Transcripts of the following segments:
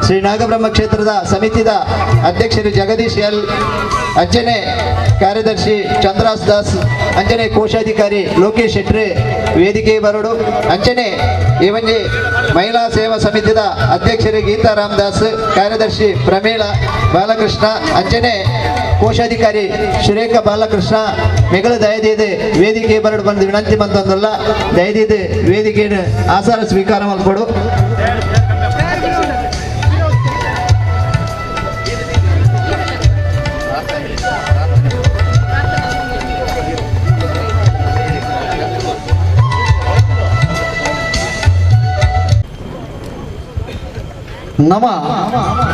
ಶ್ರೀ ನಾಗಬ್ರಹ್ಮ ಕ್ಷೇತ್ರದ ಸಮಿತಿದ ಅಧ್ಯಕ್ಷರು ಜಗದೀಶ್ ಎಲ್, ಅಂಚನೆ ಕಾರ್ಯದರ್ಶಿ ಚಂದ್ರಾಸ್ ದಾಸ್, ಅಂಚನೆ ಕೋಶಾಧಿಕಾರಿ ಲೋಕೇಶ್ ಶೆಟ್ಟಿ ವೇದಿಕೆ ಬರಡು. ಅಂಚನೆ ಇವೊಂಜಿ ಮಹಿಳಾ ಸೇವಾ ಸಮಿತಿದ ಅಧ್ಯಕ್ಷರು ಗೀತಾ ರಾಮದಾಸ್, ಕಾರ್ಯದರ್ಶಿ ಪ್ರಮೀಳಾ ಬಾಲಕೃಷ್ಣ, ಅಂಚನೆ ಕೋಶಾಧಿಕಾರಿ ಸುರೇಖ ಬಾಲಕೃಷ್ಣ ಮೆಗಳ ದಯದೀದು ವೇದಿಕೆ ಬರಡು ಬಂದು ವಿನಂತಿ ಬಂತಂದಲ್ಲ ದಯದೀದು ವೇದಿಕೆಯನ್ನು ಆಸಾರ ಸ್ವೀಕಾರ ಮಲ್ಪಡು. ನಮ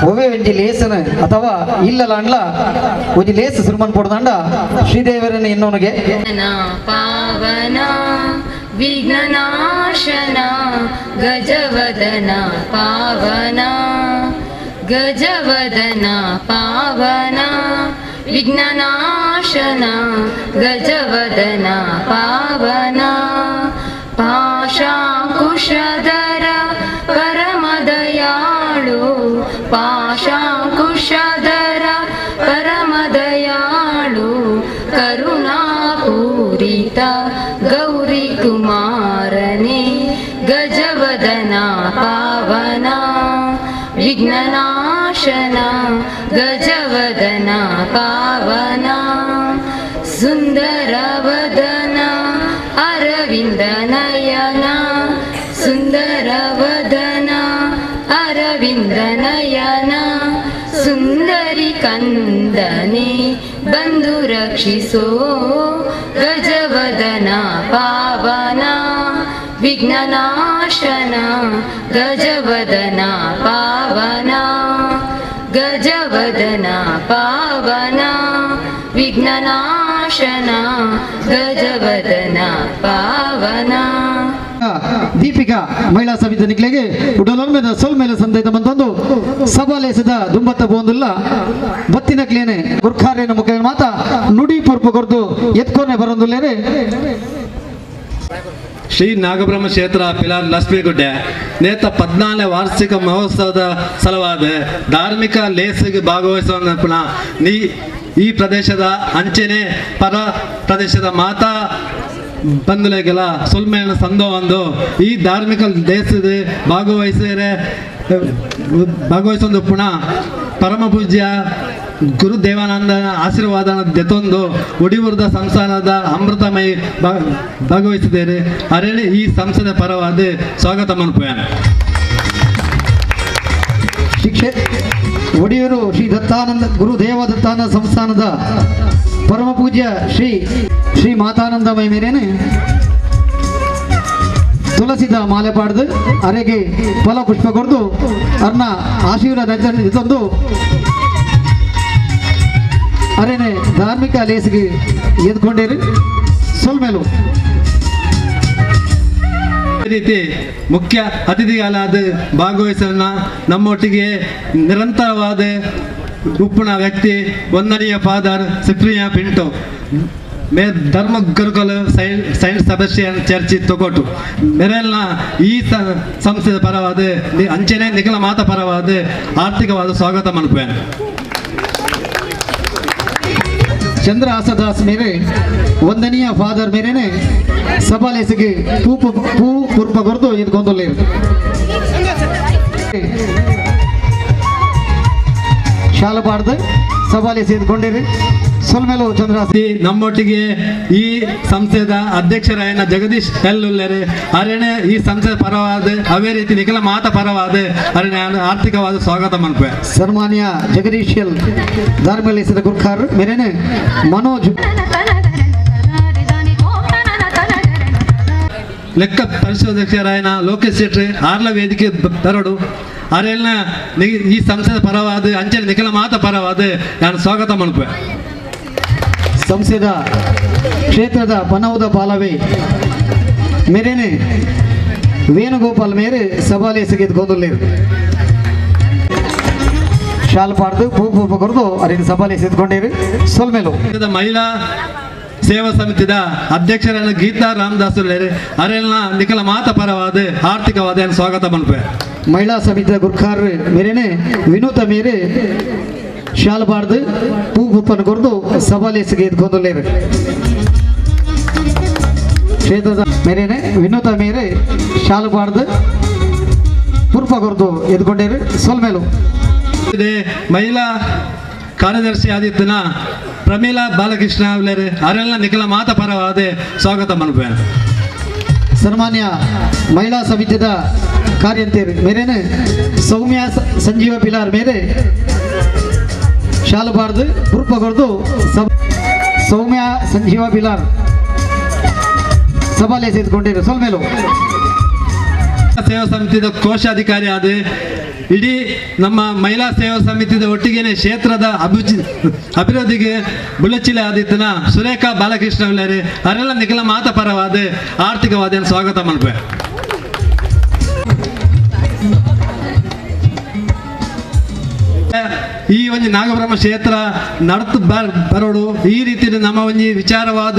ಒವೆ ಒಂಜಿ ಲೇಸನ ಅಥವಾ ಇಲ್ಲಲಾಂಡ್ಲ ಒಂಜಿ ಲೇಸ್ ಸುರುಮನ್ ಪೊಡ್ದಾಂಡ ಶ್ರೀದೇವರನ್ನ ಇನ್ನೊನಗೆ ಪಾವನ ವಿಘ್ನನಾಶನ ಗಜವದನ ಪಾವನ ಗಜವದನ ಪಾವನ ವಿಘ್ನನಾಶನ ಗಜವದನ ಪಾವನ ಪಾಶಾಂಕುಶಧರ ಪರಮದಯಾಳು ಪಾಶಾಂಕುಶಧರ ಪರಮದಯಾಳು ಕರುಣಾಪೂರಿತ ಗೌರಿ ಕುಮಾರನೇ ಗಜವದನ ಪಾವನ ವಿಘ್ನನಾಶನ ಗಜವದನ ಪಾವನ ಸುಂದರವದನ ಅರವಿಂದ ನಯನ ಸುಂದರವದನ ಅರವಿಂದ ನಯನ ಸುಂದರಿ ಕಂದನೆ ಬಂದು ರಕ್ಷಿಸೋ ಗಜವದನ ಪಾವನ ವಿಘ್ನನಾಶನ ಗಜವದನ ಪಾವನ ಗಜವದನ ಪಾವನ ವಿಘ್ನನಾಶನ ಗಜವದನ ಪಾವನ. ದೀಪಿಕಾ ಮಹಿಳಾ ಸಮಿತಿ ನಿಕ್ಲೆಗೆ ಉಡಲೊಮ್ಮೆದ ಸೊಲ್ಮೇಲೆ ಸಂದೈತ ಬಂತೊಂದು ಸಭಾಲೇಸದ ದುಂಬತ್ತ ಬೋಂದುಲ್ಲ ಬತ್ತಿನಕ್ಲೇನೆ ಗುರ್ಖಾರೇನ ಮುಖ ಮಾತ ನುಡಿ ಪೊರ್ಪು ಕೊರ್ದು ಎತ್ಕೊನೆ ಬರೊಂದುಲ್ಲೇನೆ. ಶ್ರೀ ನಾಗಬ್ರಹ್ಮ ಕ್ಷೇತ್ರ ಪಿಲಾರ್ ಲಕ್ಷ್ಮೀಗುಡ್ಡೆ ನೇತ 14ನೇ ವಾರ್ಷಿಕ ಮಹೋತ್ಸವದ ಸಲುವಾದ ಧಾರ್ಮಿಕ ಲೇಸಿಗೆ ಭಾಗವಹಿಸುವ ನೀ ಈ ಪ್ರದೇಶದ ಅಂಚೆನೆ ಪರ ಪ್ರದೇಶದ ಮಾತಾ ಬಂಧುಲೆಗೆಲ್ಲ ಸೊಲ್ಮೆಯನ್ನು ಸಂದೋ ಒಂದು ಈ ಧಾರ್ಮಿಕ ದೇಶದ ಭಾಗವಹಿಸೊಂದು ಪುನಃ ಪರಮ ಪೂಜ್ಯ ಗುರು ದೇವಾನಂದನ ಆಶೀರ್ವಾದ ದೆತೊಂದು ಉಡಿವುರ್ದ ಸಂಸ್ಥಾನದ ಅಮೃತಮಯಿ ಭಾಗವಹಿಸಿದ್ದೇನೆ. ಅರೇಳಿ ಈ ಸಂಸ್ಥೆಯ ಪರವಾದ ಸ್ವಾಗತ ಮನ್ಪುಯಾನ. ಶಿಕ್ಷೆ ಒಡಿಯೂರು ಶ್ರೀ ದತ್ತಾನಂದ ಗುರು ದೇವದತ್ತಾನಂದ ಸಂಸ್ಥಾನದ ಪರಮ ಪೂಜ್ಯ ಶ್ರೀ ಶ್ರೀ ಮಾತಾನಂದಮಯ ಮೇರೇನೆ ತುಳಸಿದ ಮಾಲೆ ಪಾಡ್ದು ಅರೆಗೆ ಫಲ ಪುಷ್ಪ ಕೊಡ್ದು ಅರ್ನ ಆಶೀರ್ವಾದ ತಂದು ಅರೇನೆ ಧಾರ್ಮಿಕ ಲೇಸಿಗೆ ಎದ್ಕೊಂಡಿರಿ ಸೊಲ್ಮೇಲು. ಈ ರೀತಿ ಮುಖ್ಯ ಅತಿಥಿಗಳಾದ ಭಾಗವಹಿಸೋಣ ನಮ್ಮೊಟ್ಟಿಗೆ ನಿರಂತರವಾದ ಉಪ್ಪುನ ವ್ಯಕ್ತಿ ವಂದನೀಯ ಫಾದರ್ ಸಿಪ್ರಿಯಾ ಪಿಂಟೋ ಮೇ ಧರ್ಮ ಗುರುಕುಲ ಸೈಂಟ್ ಸೆಬಾಸ್ಟಿಯನ್ ಚರ್ಚ್ ತೊಗೊಟ್ಟು ಮೆರೆಲ್ನ ಈ ಸಂಸ್ಥೆಯ ಪರವಾದ ಅಂಚನೆ ನಿಖಲ ಮಾತ ಪರವಾದ ಆರ್ಥಿಕವಾದ ಸ್ವಾಗತ ಮನ್ಪುವೇನು. ಚಂದ್ರ ಆಸದಾಸ್ ಮೇರೆ ವಂದನೀಯ ಫಾದರ್ ಮೇರೆನೆ ಸಭಾಲೇಸಿಗೆ ಪೂ ಪೂ ಪುರ್ಪ ಕೊರ್ದು ಇದು ಶಾಲ ಪಾಡ್ದು ಸಭಾಲೇಸಿ ಎದ್ಕೊಂಡಿರಿ ಸೊಲ್ಮೇಲು ಚಂದ್ರ. ನಮ್ಮೊಟ್ಟಿಗೆ ಈ ಸಂಸ್ಥೆದ ಅಧ್ಯಕ್ಷರಾಯನ ಜಗದೀಶ್ ಎಲ್ ಉಲ್ಲೇರೆ ಅರೇನೆ ಈ ಸಂಸ್ಥೆಯ ಪರವಾದ ಅವೇ ರೀತಿ ನಿಖಲ ಮಾತ ಪರವಾದ ಅರೇನೆ ಆರ್ಥಿಕವಾದ ಸ್ವಾಗತ ಮನ್ಪೆ. ಸನ್ಮಾನ್ಯ ಜಗದೀಶ್ ಎಲ್ ಧಾರ್ಮಿಕ ಗುರ್ಖಾರ್ ಮೇರೆನೆ ಮನೋಜ್ ಲೆಕ್ಕ ಪರಿಶೋಧಕರಾಯನ ಲೋಕೇಶ್ ಶೆಟ್ಟಿ ಆರ್ಲ ವೇದಿಕೆ ಬರಡು ಅರೆಲ್ನ ಈ ಸಂಸ್ಥೆಯ ಪರವಾದ ಅಂಚನೆ ನಿಖಲ ಮಾತ ಪರವಾದ ನಾನು ಸ್ವಾಗತ ಮನ್ಪೆ. ಸಂಸ್ಥೆದ ಕ್ಷೇತ್ರದ ಪನೌದ ಪಾಲವೆ ಮೇರೇನೆ ವೇಣುಗೋಪಾಲ್ ಮೇರೆ ಸಭಾಲೇಸಿಗೆ ಎದ್ಕೊಂದುಲ್ಲೇರು ಶಾಲ್ ಪಾಡ್ದು ಪೂ ಪೂ ಕೊರ್ದು ಅರಿನ ಸಭಾಲೇಸಿ ಎದ್ಕೊಂಡಿರಿ ಸೊಲ್ಮೇಲು. ಮಹಿಳಾ ಸೇವಾ ಸಮಿತಿದ ಅಧ್ಯಕ್ಷರಾದ ಗೀತಾ ರಾಮದಾಸ್ ಅರೆಲ್ನ ನಿಖಲ ಮಾತ ಪರವಾದ ಆರ್ಥಿಕವಾದ ಸ್ವಾಗತ ಮನ್ಪೆ. ಮಹಿಳಾ ಸಮಿತಿಯ ಗುರ್ಖಾರ್ ಮೇರೆನೆ ವಿನೂತ ಮೇರೆ ಶಾಲಬಾರ್ದು ಪೂ ಪುಪ್ಪನ ಕೊರ್ದು ಸಭಾಲೇಸಿಗೆ ಎದ್ಕೊಂದುಲ್ಲೇರು. ಕ್ಷೇತ್ರದ ಮೇರೆನೆ ವಿನೂತ ಮೇರೆ ಶಾಲಬಾರ್ದು ಪುರ್ಪ ಕೊರ್ದು ಎದ್ಕೊಂಡೇರು ಸೊಲ್ಮೇಲು. ಮಹಿಳಾ ಕಾರ್ಯದರ್ಶಿ ಆದಿತ್ಯನ ಪ್ರಮೀಳಾ ಬಾಲಕೃಷ್ಣ ಅವಲೇರು ಅರೆಲ್ಲ ನಿಖಲ ಮಾತ ಪರವಾದ ಸ್ವಾಗತ ಮನ್ಪೇನು. ಸನ್ಮಾನ್ಯ ಮಹಿಳಾ ಸಮಿತಿಯ ಕಾರ್ಯಂತೇರು ಮೇರೆನೆ ಸೌಮ್ಯ ಸಂಜೀವ ಪಿಲಾರ್ ಮೇರೆ ಶಾಲಬಾರ್ದು ಪುರ್ಪ ಕೊರ್ದು ಸೌಮ್ಯ ಸಂಜೀವ ಪಿಲಾರ್ ಸಭಾಲೆ ಸೇರಿಕೊಂಡಿರು ಸೊಲ್ಮೇಲು. ಸೇವಾ ಸಮಿತಿಯ ಕೋಶಾಧಿಕಾರಿ ಆದ ಇಡೀ ನಮ್ಮ ಮಹಿಳಾ ಸೇವಾ ಸಮಿತಿಯ ಒಟ್ಟಿಗೆ ಕ್ಷೇತ್ರದ ಅಭಿವೃದ್ಧಿಗೆ ಬುಲಚಿಲೆ ಆದಿತ್ಯನ ಸುರೇಖಾ ಬಾಲಕೃಷ್ಣ ಅವಲೇರು ಅರೆಲ್ಲ ನಿಖಲ ಮಾತ ಪರವಾದ ಆರ್ಥಿಕವಾದ ಸ್ವಾಗತ ಮಲ್ಪೆ. ಈ ಒಂಜಿ ನಾಗಬ್ರಹ್ಮ ಕ್ಷೇತ್ರ ನಡತು ಬರೋಡು ಈ ರೀತಿ ನಮ್ಮ ಒಂಜಿ ವಿಚಾರವಾದ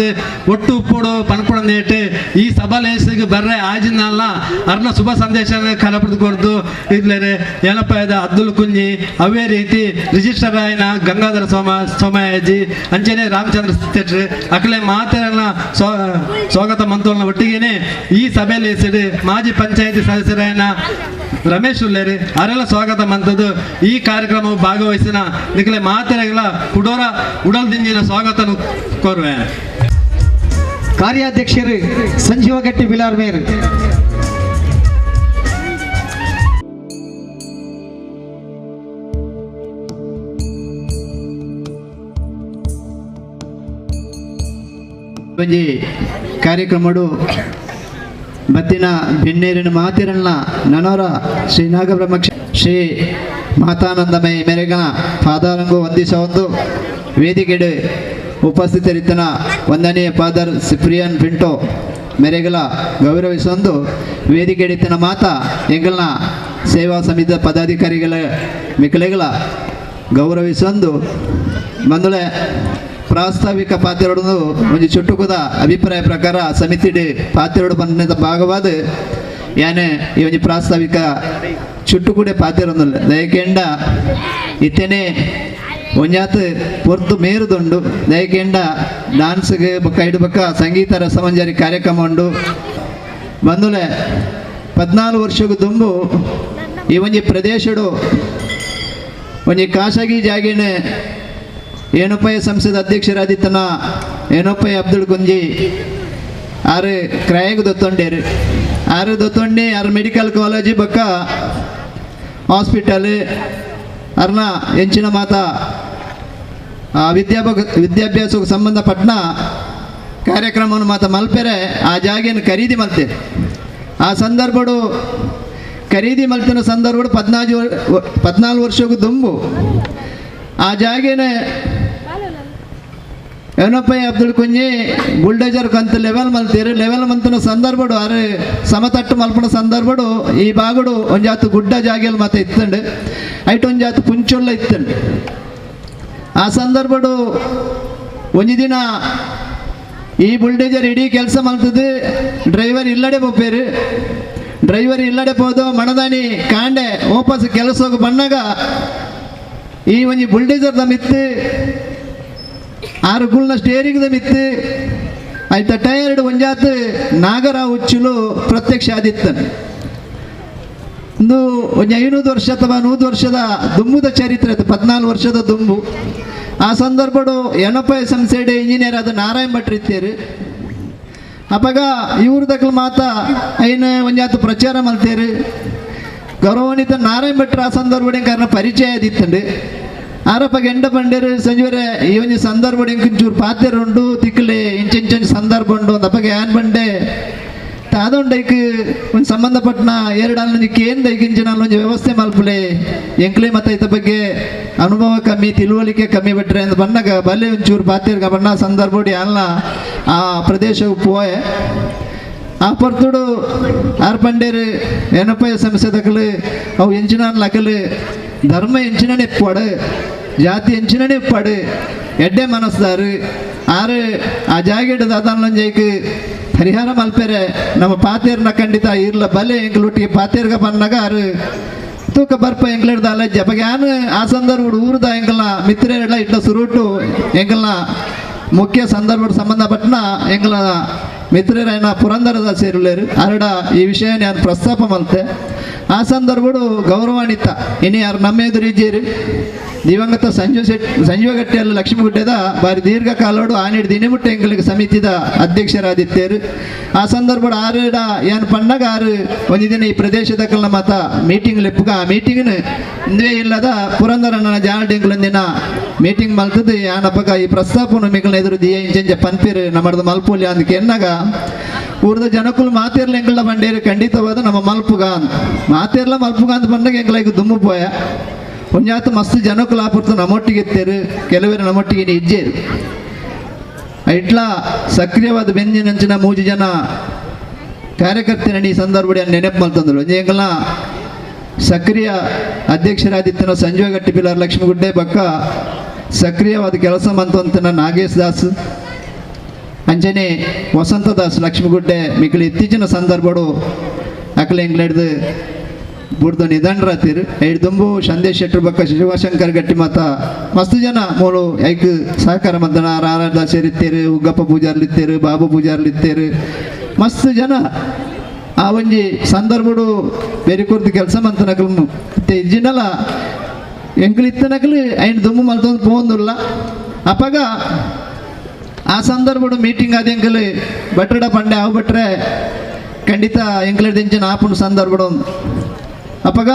ಒಟ್ಟು ಉಪ್ಪೋಡು ಪನ್ಪುಣ ನೇಟು ಈ ಸಭಾಲೇಸಿಗೆ ಬರ್ರೆ ಆಜಿನಲ್ಲ ಅರ್ನ ಶುಭ ಸಂದೇಶ ಕಲಪಡ್ದು ಕೊಡ್ದು ಇದ್ಲೇರೆ ಏನಪ್ಪ ಇದೆ ಅಬ್ದುಲ್ ಕುಂಜಿ ಅವೇ ರೀತಿ ರಿಜಿಸ್ಟರ್ ಆಯ್ನ ಗಂಗಾಧರ ಸೋಮಯಾಜಿ ಅಂಚನೆ ರಾಮಚಂದ್ರ ಥೇಟ್ರ್ ಅಕಲೆ ಮಾತೆಲ್ಲ ಸ್ವಾಗತ ಮಂತೋಳನ ಒಟ್ಟಿಗೆನೆ ಈ ಸಭೆಯಲ್ಲಿ ಮಾಜಿ ಪಂಚಾಯತಿ ಸದಸ್ಯರಾಯನ ರಮೇಶ್ ಉಲ್ಲೇರಿ ಅರೆಲ್ಲ ಸ್ವಾಗತ ಮಂತದ್ದು ಈ ಕಾರ್ಯಕ್ರಮವು ಭಾಗವಹಿಸಿನ ನಿಖಲೆ ಮಾತೆರೆಗಳ ಕುಡೋರ ಉಡಲ್ ದಿಂಜಿನ ಸ್ವಾಗತ ಕೋರುವೆ. ಕಾರ್ಯಾಧ್ಯಕ್ಷರು ಸಂಜೀವ ಗಟ್ಟಿ ಬಿಲಾರ್ ಮೇರ್. ಒಂಜಿ ಕಾರ್ಯಕ್ರಮಡು ಬತ್ತಿನ ಬೆನ್ನೇರಿನ ಮಾತಿರಣ್ಣ ನನೋರ ಶ್ರೀ ನಾಗಬ್ರಹ್ಮ ಶ್ರೀ ಮಾತಾನಂದಮಯ ಮೇರೆಗಣ ಪಾದಾರಂಗು ವಂದಿಸೊಂದು ವೇದಿಕೆಡೆ ಉಪಸ್ಥಿತರಿದ್ದನ ವಂದನೆಯ ಫಾದರ್ ಸಿಪ್ರಿಯನ್ ಪಿಂಟೋ ಮೇರೆಗಳ ಗೌರವಿಸೊಂದು ವೇದಿಕೆಡಿತನ ಮಾತಾ ಎಂಗಳನ್ನ ಸೇವಾ ಸಮಿತಿಯ ಪದಾಧಿಕಾರಿಗಳ ಮಿಕಲೆಗಳ ಗೌರವಿಸೊಂದು ಬಂದುಳೆ ಪ್ರಾಸ್ತಾವಿಕ ಪಾತ್ರವನ್ನು ಒಂದು ಚುಟ್ಟುಕದ ಅಭಿಪ್ರಾಯ ಪ್ರಕಾರ ಸಮಿತಿ ಪಾತ್ರಡು ಬಂದ ಭಾಗವಾದ ಯಾನೆ ಈ ಒಂದು ಪ್ರಾಸ್ತಾವಿಕ ಚುಟ್ಟುಕೂಡೆ ಪಾತ್ರೊಂದಿಲ್ಲ ದಯಕೆಂಡ ಇತ್ತೇನೆ ಒಂಜಾತ್ ಪೊರ್ತು ಮೇರುದುಂಡು ದಯಕೆಂಡ ಡಾನ್ಸ್ಗೆ ಬೊಕ್ಕ ಇಡು ಬೊಕ್ಕ ಸಂಗೀತ ರಸಮಂಜರಿ ಕಾರ್ಯಕ್ರಮ ಉಂಡು ಬಂದುಲೆ 14 ವರ್ಷಕ್ಕೂ ದುಂಬು ಈ ಒಂಜಿ ಪ್ರದೇಶಡು ಒಂಜಿ ಖಾಸಗಿ ಜಾಗಿನ ಏನೊಪ್ಪಯ್ಯ ಸಂಸ್ಥೆದ ಅಧ್ಯಕ್ಷರಾದಿತ್ತನ ಏನೊಪ್ಪಯ್ಯ ಅಬ್ದುಲ್ ಕುಂಜಿ ಆರು ಕ್ರಯಗೆ ದೊತ್ತೊಂಡೇರು ಆರು ದೊತ್ತೊಂಡಿ ಆರು ಮೆಡಿಕಲ್ ಕಾಲೇಜು ಬೊಕ್ಕ ಹಾಸ್ಪಿಟಲ್ ಅರ್ನ ಎಂಚಿನ ಮಾತ ವಿದ್ಯಾಭ್ಯಾಸಕ್ಕೆ ಸಂಬಂಧಪಟ್ಟನ ಕಾರ್ಯಕ್ರಮವನ್ನು ಮಾತ ಮಲ್ಪೆರೆ ಆ ಜಾಗೆಯನ್ನು ಖರೀದಿ ಮಲ್ತೇವೆ. ಆ ಸಂದರ್ಭಡು ಖರೀದಿ ಮಲ್ತಿನ ಸಂದರ್ಭಡು 14 ವರ್ಷಕ್ಕೂ ದುಂಬು ಆ ಜಾಗೇನೆ ಏನಪ್ಪಯ್ಯ ಅಬ್ದುಲ್ ಕುಂಜಿ ಬುಲ್ಡೋಜರ್ ಕಂತ ಲೆವೆಲ್ ಮಲ್ತೀರಿ ಲೆವೆಲ್ ಮಂತನ ಸಂದರ್ಭಡು ಅರೆ ಸಮತಟ್ಟು ಮಲ್ಪನ ಸಂದರ್ಭಡು ಈ ಬಾಗುಡು ಒಂಜಾತು ಗುಡ್ಡ ಜಾಗೆಯಲ್ಲಿ ಮತ್ತೆ ಇತ್ತಂಡು ಐಟ್ ಒಂಜಾತು ಪುಂಚೊಲ್ಲ ಇತ್ತಂಡು. ಆ ಸಂದರ್ಭಡು ಒಂಜಿ ದಿನ ಈ ಬುಲ್ಡೋಜರ್ ಇಡೀ ಕೆಲಸ ಮಲ್ತದ್ದು ಡ್ರೈವರ್ ಇಲ್ಲಡೆ ಪೋಪೇರು ಡ್ರೈವರ್ ಇಲ್ಲಡೆ ಪೋದು ಮಣದಾನಿ ಕಾಂಡೆ ವಾಪಸ್ ಕೆಲಸಕ್ಕೆ ಬಂದಾಗ ಈ ಒಂಜಿ ಬುಲ್ಡೋಜರ್ ಮಿತ್ತು ಆರು ಗುಳ್ನ ಸ್ಟೇರಿಂಗ್ ಮಿತ್ತು ಆಯ್ತ ಟೈರ್ಡ್ ಒಂಜಾತ್ ನಾಗರ ಹುಚ್ಚುಲು ಪ್ರತ್ಯಕ್ಷ ಆದಿತ್ತನು. ಒಂದು ಒಂಜಿ 500 ವರ್ಷ ಅಥವಾ 100 ವರ್ಷದ ದುಂಬುದ ಚರಿತ್ರೆ ಆಯ್ತು 14 ವರ್ಷದ ದುಂಬು. ಆ ಸಂದರ್ಭಡು ಎನಪೈ ಸಂಸೆಡೆ ಇಂಜಿನಿಯರ್ ಆದ ನಾರಾಯಣ ಭಟ್ರು ಇತ್ತೇರು. ಅಪಗ ಇವ್ರ ದಕ್ಕಲು ಮಾತ ಐನ ಒಂಜಾತ್ ಪ್ರಚಾರ ಮಲ್ತೇರು. ಗೌರವಾನ್ವಿತ ನಾರಾಯಣ ಭಟ್ರು ಆ ಸಂದರ್ಭ ಕಾರಣ ಪರಿಚಯ ಆದಿತ್ತಂಡು. ಆರಪ್ಪ ಎಂಡ ಪಂಡೇರು ಸಂಜೀವರೆ ಈ ಒಂಜಿ ಸಂದರ್ಭ ಇಂಚೂರು ಪಾತೆರು ಉಂಡು ತಿಕ್ಕಲೆ ಇಂಚಿಂಚೊಂಜಿ ಸಂದರ್ಭ ಉಂಡು ಅಪ್ಪಗೆ ಏನ್ ಬಂಡೆ ತಾದೊಂಡೈಕ್ ಒಂದು ಸಂಬಂಧಪಟ್ಟನ ಎರಡು ಅಲ್ಲೊಂಜಿ ಕೇಂದ್ರ ಐಕಿಂಚಿನ ಅಲ್ಲೊಂಜಿ ವ್ಯವಸ್ಥೆ ಮಲ್ಪಲೆ ಎಂಕ್ಲೆ ಮತ್ತೆ ಐತ ಬಗ್ಗೆ ಅನುಭವ ಕಮ್ಮಿ ತಿಳುವಳಿಕೆ ಕಮ್ಮಿ ಬಿಟ್ರೆ ಅಂತ ಬಣ್ಣಗ ಬಲ್ಲೆ ಒಂಚೂರು ಪಾತೆರ್ಗ ಬಣ್ಣ ಸಂದರ್ಭ ಅಲ್ಲ ಆ ಪ್ರದೇಶವು ಪೋಯೆ ಆ ಪೊರ್ತುಡು ಆರ್ ಪಂಡೇರು ಏನಪ್ಪ ಸಮಸ್ಯೆ ದಕ್ಕಲು ಅವು ಎಂಚಿನ ಲಕಲು ಧರ್ಮ ಎಂಚಿನೇ ಇಪ್ಪಾಡು ಜಾತಿ ಎಂಚಿನೇ ಇಪ್ಪಾಡು ಎಡ್ಡೆ ಮನಸ್ದಾರು ಆರು ಆ ಜಾಗೆಡ್ ದಾದಾನ್ಲಂಜೈಕ್ ಪರಿಹಾರ ಮಲ್ಪೆರೆ ನಮ್ಮ ಪಾತೇರ್ನ ಖಂಡಿತ ಇರ್ಲ ಬಲೆ ಎಂಗ್ಲೊಟ್ಟಿಗೆ ಪಾತೇರ್ಗ ಬನ್ನಾಗ ಆರು ತೂಕ ಬರ್ಪ ಎಂಗ್ಲಡ್ದ ಅಲ್ಲ ಜಪಗ್ಯಾನ್ ಆ ಸಂದರ್ಭ ಊರದ ಎಂಗಲ್ನ ಮಿತ್ರರೆಲ್ಲ ಇಟ್ಲ ಸುರುಟು ಎಂಗಲ್ನ ಮುಖ್ಯ ಸಂದರ್ಭ ಸಂಬಂಧಪಟ್ಟನ ಎಂಗಲ ಮಿತ್ರರೈನ ಪುರಂದರದ ಸೇರುಲೇರು ಅರಡ ಈ ವಿಷಯ ನಾನು ಪ್ರಸ್ತಾಪ ಮಲ್ತೆ. ಆ ಸಂದರ್ಭಡು ಗೌರವಾನ್ವಿತ ಇನ್ನು ಯಾರು ನಮ್ಮ ಎದುರು ಇದ್ದೀರಿ ದಿವಂಗತ ಸಂಜೀವಗಟ್ಟಿಯಲ್ಲಿ ಲಕ್ಷ್ಮೀಗುಡ್ಡೆದ ಬಾರಿ ದೀರ್ಘಕಾಲೋಡು ಆನಿಡ್ ದಿನಮುಟ್ಟ ಎಂಗಳಿಗೆ ಸಮಿತಿದ ಅಧ್ಯಕ್ಷರಾದಿತ್ತೇರು. ಆ ಸಂದರ್ಭಡು ಆರುಡ ಏನು ಪಣ್ಣಗ ಆರು ಒಂದು ದಿನ ಈ ಪ್ರದೇಶದ ಕಲ್ಲ ಮಾತ ಮೀಟಿಂಗ್ ಲೆಪ್ಪುಗ ಆ ಮೀಟಿಂಗ್ನ ಇಂದೇ ಇಲ್ಲದ ಪುರಂದರಣ್ಣನ ಜಾನಡಿಂಗ್ಲೊಂದಿನ ಮೀಟಿಂಗ್ ಮಲ್ತದ್ದು ಯಾನಪ್ಪಗ ಈ ಪ್ರಸ್ತಾಪನ ಮಿಗ್ಲ ಎದುರು ದಿಯ ಇಂಚಂಜ ಪನ್ಪೀರು ನಮ್ಮದು ಮಲ್ಪೋಲಿ ಅಂದಕ್ಕೆ ಎನ್ನಾಗ ಊರದ ಜನಕುಲು ಮಾತೇರ್ಲ ಎಂಗಳ ಬಂಡೇರು ಖಂಡಿತವಾದ ನಮ್ಮ ಮಲ್ಪುಗ ಅಂತ ಮಾತೇರ್ಲ ಮಲ್ಪುಗ ಅಂತ ಬಂದಾಗ ಎಂಗ್ಲ ದುಮ್ಮು ಪೋಯ ಒಂಜಾತ ಮಸ್ತ್ ಜನಕುಲು ಆಪುರ್ತು ನಮ್ಮೊಟ್ಟಿಗೆ ಎತ್ತೇರು ಕೆಲವರು ನಮ್ಮೊಟ್ಟಿಗೆ ಇಜ್ಜೇರು ಇಟ್ಲ ಸಕ್ರಿಯವಾದ ಬೆಂಜಿನಂಚಿನ ಮೂಜು ಜನ ಕಾರ್ಯಕರ್ತನ ಈ ಸಂದರ್ಭ ನೆನಪು ಮಲ್ತಂದ್ರು. ಒಂಜಿ ಎಂಗಲ್ನ ಸಕ್ರಿಯ ಅಧ್ಯಕ್ಷರಾದಿತ್ತನ ಸಂಜೀವ ಗಟ್ಟಿ ಪಿಲಾರ್ ಲಕ್ಷ್ಮೀಗುಡ್ಡೆ ಬಕ್ಕ ಸಕ್ರಿಯವಾದ ಕೆಲಸ ಮಂತಂತನ ನಾಗೇಶ್ ದಾಸ್ ಅಂಜನೆ ವಸಂತದಾಸ್ ಲಕ್ಷ್ಮೀಗುಡ್ಡೆ ಮಿಕ್ಕಲು ಇತ್ತೀಚಿನ ಸಂದರ್ಭಡು ಅಕಲ ಎಂಗ್ಲೆಡ್ದು ಬುಡ್ದು ನಿಧನರಾತಿರು ಐಡ್ದುಂಬು ಸಂದೇಶ್ ಶೆಟ್ಟರು ಬಕ್ಕ ಶಿವಶಂಕರ್ ಗಟ್ಟಿ ಮಾತ ಮಸ್ತ್ ಜನ ಮೂಲು ಐಕ್ ಸಹಕಾರ ಮದ್ದನ ರಾರಾದಾಸ್ ಇತ್ತೇರು ಉಗ್ಗಪ್ಪ ಪೂಜಾರ್ಲಿತ್ತೇರು ಬಾಬು ಪೂಜಾರ್ಲಿತ್ತೇರು ಮಸ್ತ್ ಜನ ಆ ಒಂಜಿ ಸಂದರ್ಭಡು ಬೇರೆ ಕುರ್ದು ಕೆಲಸ ಮಂತನಕಲು ಇಜ್ಜಿನಲ್ಲ ಎಂಕಲು ಇತ್ತನಕಲು ಐನ್ ದುಮ್ಮು ಮಲ್ತೊಂದು ಪೋಂದುಲ್ಲ. ಅಪಗ ಆ ಸಂದರ್ಭಡು ಮೀಟಿಂಗ್ ಅದ ಎಂಕಲು ಬಟ್ರಡ ಪಂಡೆ ಅವು ಬಟ್ರೆ ಖಂಡಿತ ಎಂಕಲ ಆಪುಂಡು ಸಂದರ್ಭಡು. ಅಪಗ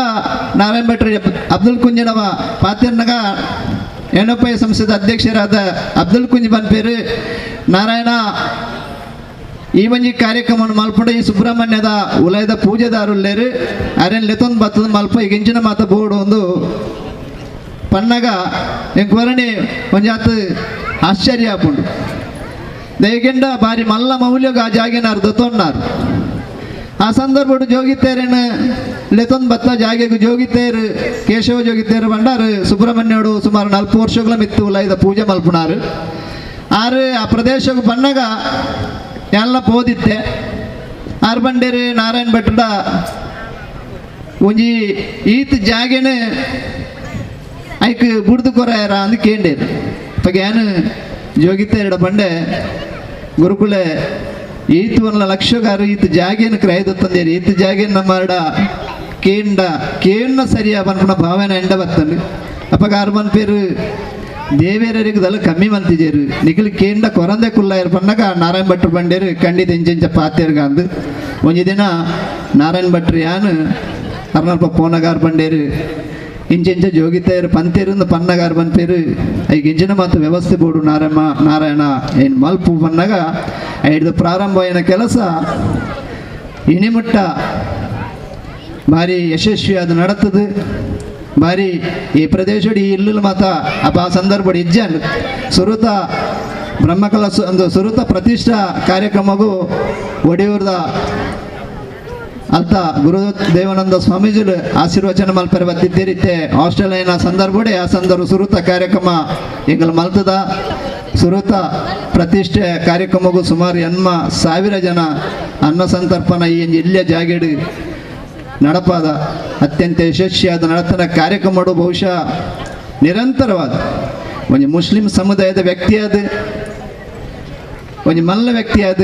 ನಾರಾಯಣ ಭಟ್ರು ಅಬ್ದುಲ್ ಕುಂಜಿನವ ಪಾತಿರ್ನಗ ಎನಪೈ ಸಂಸ್ಥೆದ ಅಧ್ಯಕ್ಷರಾದ ಅಬ್ದುಲ್ ಕುಂಜಿ ಬನ್ಪೇರು ನಾರಾಯಣ ಈ ಒಂಜಿ ಕಾರ್ಯಕ್ರಮವನ್ನು ಮಲ್ಪಂಡ ಈ ಸುಬ್ರಹ್ಮಣ್ಯದ ಉಲಯದ ಪೂಜೆದಾರುಲ್ಲೇರು ಅರೆನ್ ಲೆತ್ತೊಂದು ಬತ್ತದ ಮಲ್ಪ ಈಗ ಇಂಚಿನ ಮಾತ ಬೋರ್ಡು ಒಂದು ಪನ್ನಗ ಎಂಕ್ವರಣೆ ಒಂಜಾತ್ ಆಶ್ಚರ್ಯ ಆಪುಂಡು. ದಯಗೆಂಡ ಬಾರಿ ಮಲ್ಲ ಮೌಲ್ಯಗ ಆ ಜಾಗೆನಾರು ದತ್ತೊನ್ನಾರು. ಆ ಸಂದರ್ಭಡು ಜೋಗಿತೇರೇನು ಲೆತ್ತೊಂದು ಬತ್ತ ಜಾಗೆಗೂ ಜೋಗಿತೇರು ಕೇಶವ ಜೋಗಿತೇರು ಬಂಡಾರು ಸುಬ್ರಹ್ಮಣ್ಯಡು ಸುಮಾರು 40 ವರ್ಷಗಳ ಮಿತ್ತು ಉಲಯದ ಪೂಜೆ ಮಲ್ಪುನಾರು. ಆರು ಆ ಪ್ರದೇಶಕ್ಕೆ ಬಣ್ಣಗ ಎಲ್ಲ ಪೋದಿತ್ತೆ. ಆರು ಬಂಡೇರು ನಾರಾಯಣ ಭಟ್ರ ಒಂಜಿ ಈತ್ ಜಾಗೆನೆ ಐಕ್ ಬುಡ್ದು ಕೊರಾಯರ ಅಂದ್ ಕೇಂಡೇರು. ಪಗ್ಯಾನು ಜೋಗಿತೇರಡ ಬಂಡೆ ಗುರುಕುಲೆ ಈತ್ ಒನ್ಲ ಲಕ್ಷಗಾರು ಈತ್ ಜಾಗೇನು ಕ್ರಯದತ್ತಂದೇರಿ ಈತ್ ಜಾಗೇನು ನಮ್ಮ ಅರಡ ಕೇಂಡ ಕೇಂಡ ಸರಿಯ ಬನ್ಪುನ ಭಾವನೆ ಎಂಡ ಬತ್ತಂಡು. ಅಪ್ಪಗ ಆರು ಮನ್ ಪೇರು ದೇವೇರರಿಗೆ ದಲ್ಲ ಕಮ್ಮಿ ಮಂತಿಜೇರು ನಿಖಿಲ್ ಕೇಂಡ ಕೊರಂದೆ ಕುಲ್ಲಾಯರು ಪನ್ನಾಗ ನಾರಾಯಣ ಭಟ್ರು ಬಂಡೇರು ಖಂಡಿತ ಇಂಚಿಂಚ ಪಾತೇರ್ಗ ಅಂದು ಒಂಜಿ ದಿನ ನಾರಾಯಣ ಭಟ್ರು ಯಾನು ಅರ್ನಲ್ಪ ಪೋನಗಾರ್ ಬಂಡೇರು ಇಂಚಿಂಚ ಜೋಗಿತೇರು ಪಂತೇರು ಪನ್ನಗಾರ್ ಬಂಪೇರು ಐಗ ಇಂಚಿನ ಮಾತು ವ್ಯವಸ್ಥೆ ಬೋಡು ನಾರಮ್ಮ ನಾರಾಯಣ ಏನು ಮಲ್ಪು ಪನ್ನಾಗ ಐದು ಪ್ರಾರಂಭ అయిన ಕೆಲಸ ಇನಿಮುಟ್ಟ ಭಾರಿ ಯಶಸ್ವಿಯಾದ ನಡತದು. ಭಾರಿ ಈ ಪ್ರದೇಶಡಿ ಈ ಇಲ್ಲು ಮಾತ ಅಪ್ಪ ಆ ಸಂದರ್ಭ ಇಜ್ಜನ್ ಸುರುತ ಬ್ರಹ್ಮಕಲ ಒಂದು ಸುರುತ ಪ್ರತಿಷ್ಠಾ ಕಾರ್ಯಕ್ರಮಗೂ ಒಡೆಯೂರ್ದ ಅಲ್ತ ಗುರು ದೇವಾನಂದ ಸ್ವಾಮೀಜಿಲು ಆಶೀರ್ವಚನ ಮಲ್ಪರೆ ಬತ್ತಿದ್ದೀರಿತ್ತೆ ಆಸ್ಟ್ರೇಲಿಯನ ಸಂದರ್ಭಡೆ ಆ ಸಂದರ್ಭ ಸುರುತ ಕಾರ್ಯಕ್ರಮ ಎಂಗಲ್ ಮಲ್ತದ ಸುರುತ ಪ್ರತಿಷ್ಠೆ ಕಾರ್ಯಕ್ರಮಗೂ ಸುಮಾರು 80,000 ಜನ ಅನ್ನ ಸಂತರ್ಪಣ ಈ ಇಲ್ಲಿಯ ಜಾಗೆಡು ನಡಪಾದ ಅತ್ಯಂತ ಯಶಸ್ವಿಯಾದ ನಡತನ ಕಾರ್ಯಕ್ರಮ ಬಹುಶಃ ನಿರಂತರವಾದ ಒಂದು ಮುಸ್ಲಿಂ ಸಮುದಾಯದ ವ್ಯಕ್ತಿಯಾದ ಒಂದು ಮಲ್ಲ ವ್ಯಕ್ತಿಯಾದ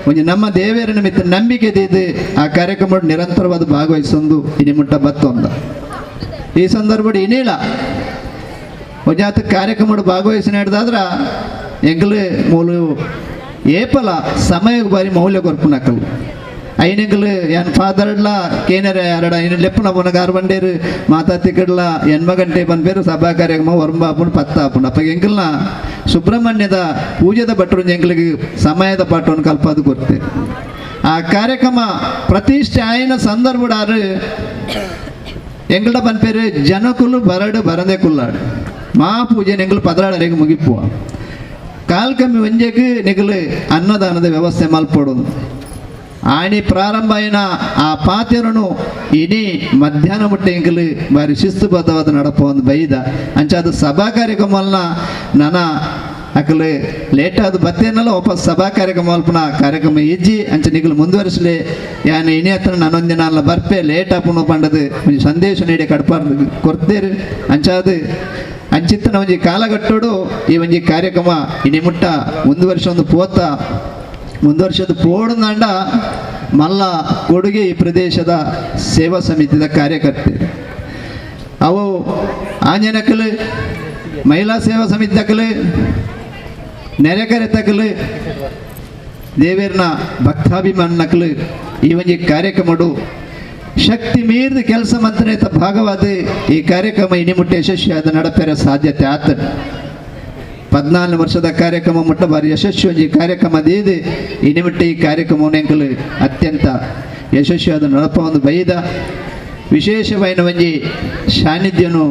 ಒಂದು ನಮ್ಮ ದೇವರ ನಿಮಿತ್ತ ನಂಬಿಕೆ ಇದೆ ಆ ಕಾರ್ಯಕ್ರಮ ನಿರಂತರವಾದ ಭಾಗವಹಿಸೊಂದು ಇನಿ ಮುಟ್ಟ ಬತ್ತೊಂದ ಈ ಸಂದರ್ಭ ಇನಿಲ್ಲ ಒಂಜಾತ ಕಾರ್ಯಕ್ರಮ ಭಾಗವಹಿಸಿ ನಡೆದಾದ್ರ ಎಂಗಲು ಮೂಲು ಏಪಲ ಸಮಯಕ್ಕೆ ಬಾರಿ ಮೌಲ್ಯ ಕೊರ್ಪುನಕಲು ಐನೆಂಗಲು ಎನ್ ಫಾದರ್ಡ್ಲ ಕೇನರೆ ಅರಡ ಇನ್ನು ಲೆಪ್ಪುನ ಪುನಗಾರು ಬಂಡೇರು ಮಾತಾತಿಕಡ್ಲ ಎನ್ಮ ಗಂಟೆ ಬಂದ್ಬೇರು ಸಭಾ ಕಾರ್ಯಕ್ರಮ ಒರಂಬಾಪುಣ ಪತ್ತಾಪುಣ ಅಪ್ಪ ಎಂಕಲ್ನ ಸುಬ್ರಹ್ಮಣ್ಯದ ಪೂಜೆದ ಭಟ್ರು ಎಂಗ್ಲಿಗೆ ಸಮಯದ ಪಾಠವನ್ನು ಕಲ್ಪಾದು ಕೊಡ್ತೇವೆ. ಆ ಕಾರ್ಯಕ್ರಮ ಪ್ರತಿಷ್ಠೆ ಆಯ್ನ ಸಂದರ್ಭಡಾರು ಎಂಗಳ್ಡ ಬಂದ್ಪೇರು ಜನಕುಲು ಬರಡು ಬರದೆ ಕುಲ್ಲಾಡು ಮಾ ಪೂಜೆ ಎಂಗ್ಲು ಪದರಾಡರಿಗೆ ಮುಗಿಪುವ ಕಾಲ್ ಕಮ್ಮಿ ಒಂಜೆಗೆ ನಿಗಲು ಅನ್ನದಾನದ ವ್ಯವಸ್ಥೆ ಮಲ್ಪಡು ಆಣಿ ಪ್ರಾರಂಭ అయిన ಆ ಪಾತೆರನು ಇಡೀ ಮಧ್ಯಾಹ್ನ ಮುಟ್ಟೆ ಎಂಕಲು ಬಾರಿ ಶಿಸ್ತುಬದ್ಧವಾದ ನಡಪ ಒಂದು ಬೈದ ಅಂಚಾದ ಸಭಾ ಕಾರ್ಯಕ್ರಮವನ್ನ ನನ್ನ ಅಕಲು ಲೇಟ್ ಆದ ಬತ್ತೇನಲ್ಲ ಒಪ್ಪ ಸಭಾ ಕಾರ್ಯಕ್ರಮ ಅಲ್ಪನ ಕಾರ್ಯಕ್ರಮ ಇಜ್ಜಿ ಅಂಚ ನಿಗಲು ಮುಂದುವರಿಸಲಿ ಯಾನ್ ಇನಿ ಹತ್ರ ನಾನೊಂದಿನ ಅಲ್ಲ ಬರ್ಪೆ ಲೇಟ್ ಆಪುನು ಪಂಡದು ಒಂಜಿ ಸಂದೇಶ ನೀಡಿ ಕಡ್ಪಾರ್ದು ಕೊರ್ತೇರು ಅಂಚಾದು ಅಂಚಿತ್ತನ ಒಂಜಿ ಕಾಲಗಟ್ಟೋಡು ಈ ಒಂಜಿ ಕಾರ್ಯಕ್ರಮ ಇನಿ ಮುಟ್ಟ ಮುಂದುವರಿಸೊಂದು ಪೋತ ಮುಂದುವರ್ಷದ ಪೋಡುಂದಾಂಡ ಮಲ್ಲ ಕೊಡುಗೆ ಈ ಪ್ರದೇಶದ ಸೇವಾ ಸಮಿತಿದ ಕಾರ್ಯಕರ್ತರು ಅವು ಆಂಜನಕಲು ಮಹಿಳಾ ಸೇವಾ ಸಮಿತಿ ತಕಲು ನೆರೆಕರೆ ತಕಲು ದೇವೇರ್ನ ಭಕ್ತಾಭಿಮಾನಕಲು ಈ ಒಂಜಿ ಕಾರ್ಯಕ್ರಮಡು ಶಕ್ತಿ ಮೀರಿದ ಕೆಲಸ ಮಂತ್ರನೇತ ಭಾಗವಾದ ಈ ಕಾರ್ಯಕ್ರಮ ಇನಿಮುಟ್ಟ ಯಶಸ್ವಿಯಾದ ನಡಪೆರ ಸಾಧ್ಯತೆ ಆತ 14 ವರ್ಷದ ಕಾರ್ಯಕ್ರಮ ಮುಟ್ಟ ಬಾರಿ ಯಶಸ್ವಿ ಒಂಜಿ ಕಾರ್ಯಕ್ರಮ ದೀದು ಇನಿಮುಟ್ಟ ಈ ಕಾರ್ಯಕ್ರಮವನ್ನು ಅತ್ಯಂತ ಯಶಸ್ವಿಯಾದ ನಡಪ ಒಂದು ಬೈದ ವಿಶೇಷವಾದ ಒಂಜಿ ಸಾನ್ನಿಧ್ಯನು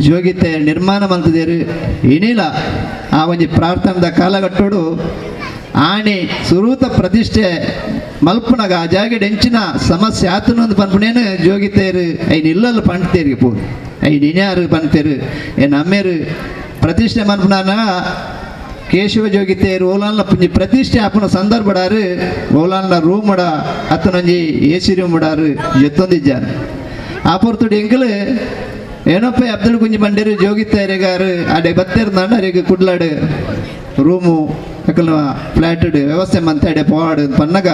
ಜೋಗಿತೆ ನಿರ್ಮಾಣ ಮಂತದೇರು ಇನಿಲ ಆ ಒಂಜಿ ಪ್ರಾರ್ಥನದ ಕಾಲಗಟ್ಟೋಡು ಆಣಿ ಸುರೂತ ಪ್ರತಿಷ್ಠೆ ಮಲ್ಪುನಗ ಆ ಜಾಗೆಡ್ ಎಂಚಿನ ಸಮಸ್ಯೆ ಆತನೊಂದು ಪನ್ಪುನೇನು ಜೋಗಿತೇರು ಐನ್ ಇಲ್ಲಲ್ಲಿ ಪಂಡ್ತೇರಿಗೆ ಪೋ ಐನ್ ಇನ್ಯಾರು ಪನ್ಪೇರು ಏನ್ ಅಮ್ಮೇರು ಪ್ರತಿಷ್ಠೆ ಮನ್ಪುನಾನ ಕೇಶವ ಜೋಗಿತೇರು ಓಲಾನ್ಲ ಪುಂಜಿ ಪ್ರತಿಷ್ಠೆ ಆಪುನ ಸಂದರ್ಭಡಾರು ಓಲಾನ್ಲ ರೂಮ್ ಅಡ ಅತ್ತನೊಂಜಿ A C room ಅಡಾರು ಎತ್ತೊಂದಿಜ್ಜಾರು ಆ ಪೊರ್ತುಡು ಎಂಕಲು ಏನಪ್ಪ ಅಬ್ದುಲ್ ಕುಂಜಿ ಬಂಡೇರು ಜೋಗಿತೇರಿಗಾರು ಅಡೆ ಬತ್ತೇರ್ದಾಂಡ ಅರೆಗ್ ಕುಡ್ಲಾಡು ರೂಮು ಅಕಲ್ನ ಫ್ಲಾಟೆಡ್ ವ್ಯವಸ್ಥೆ ಮಂತಾಡೆ ಪೋವಾಡು ಪನ್ನಗ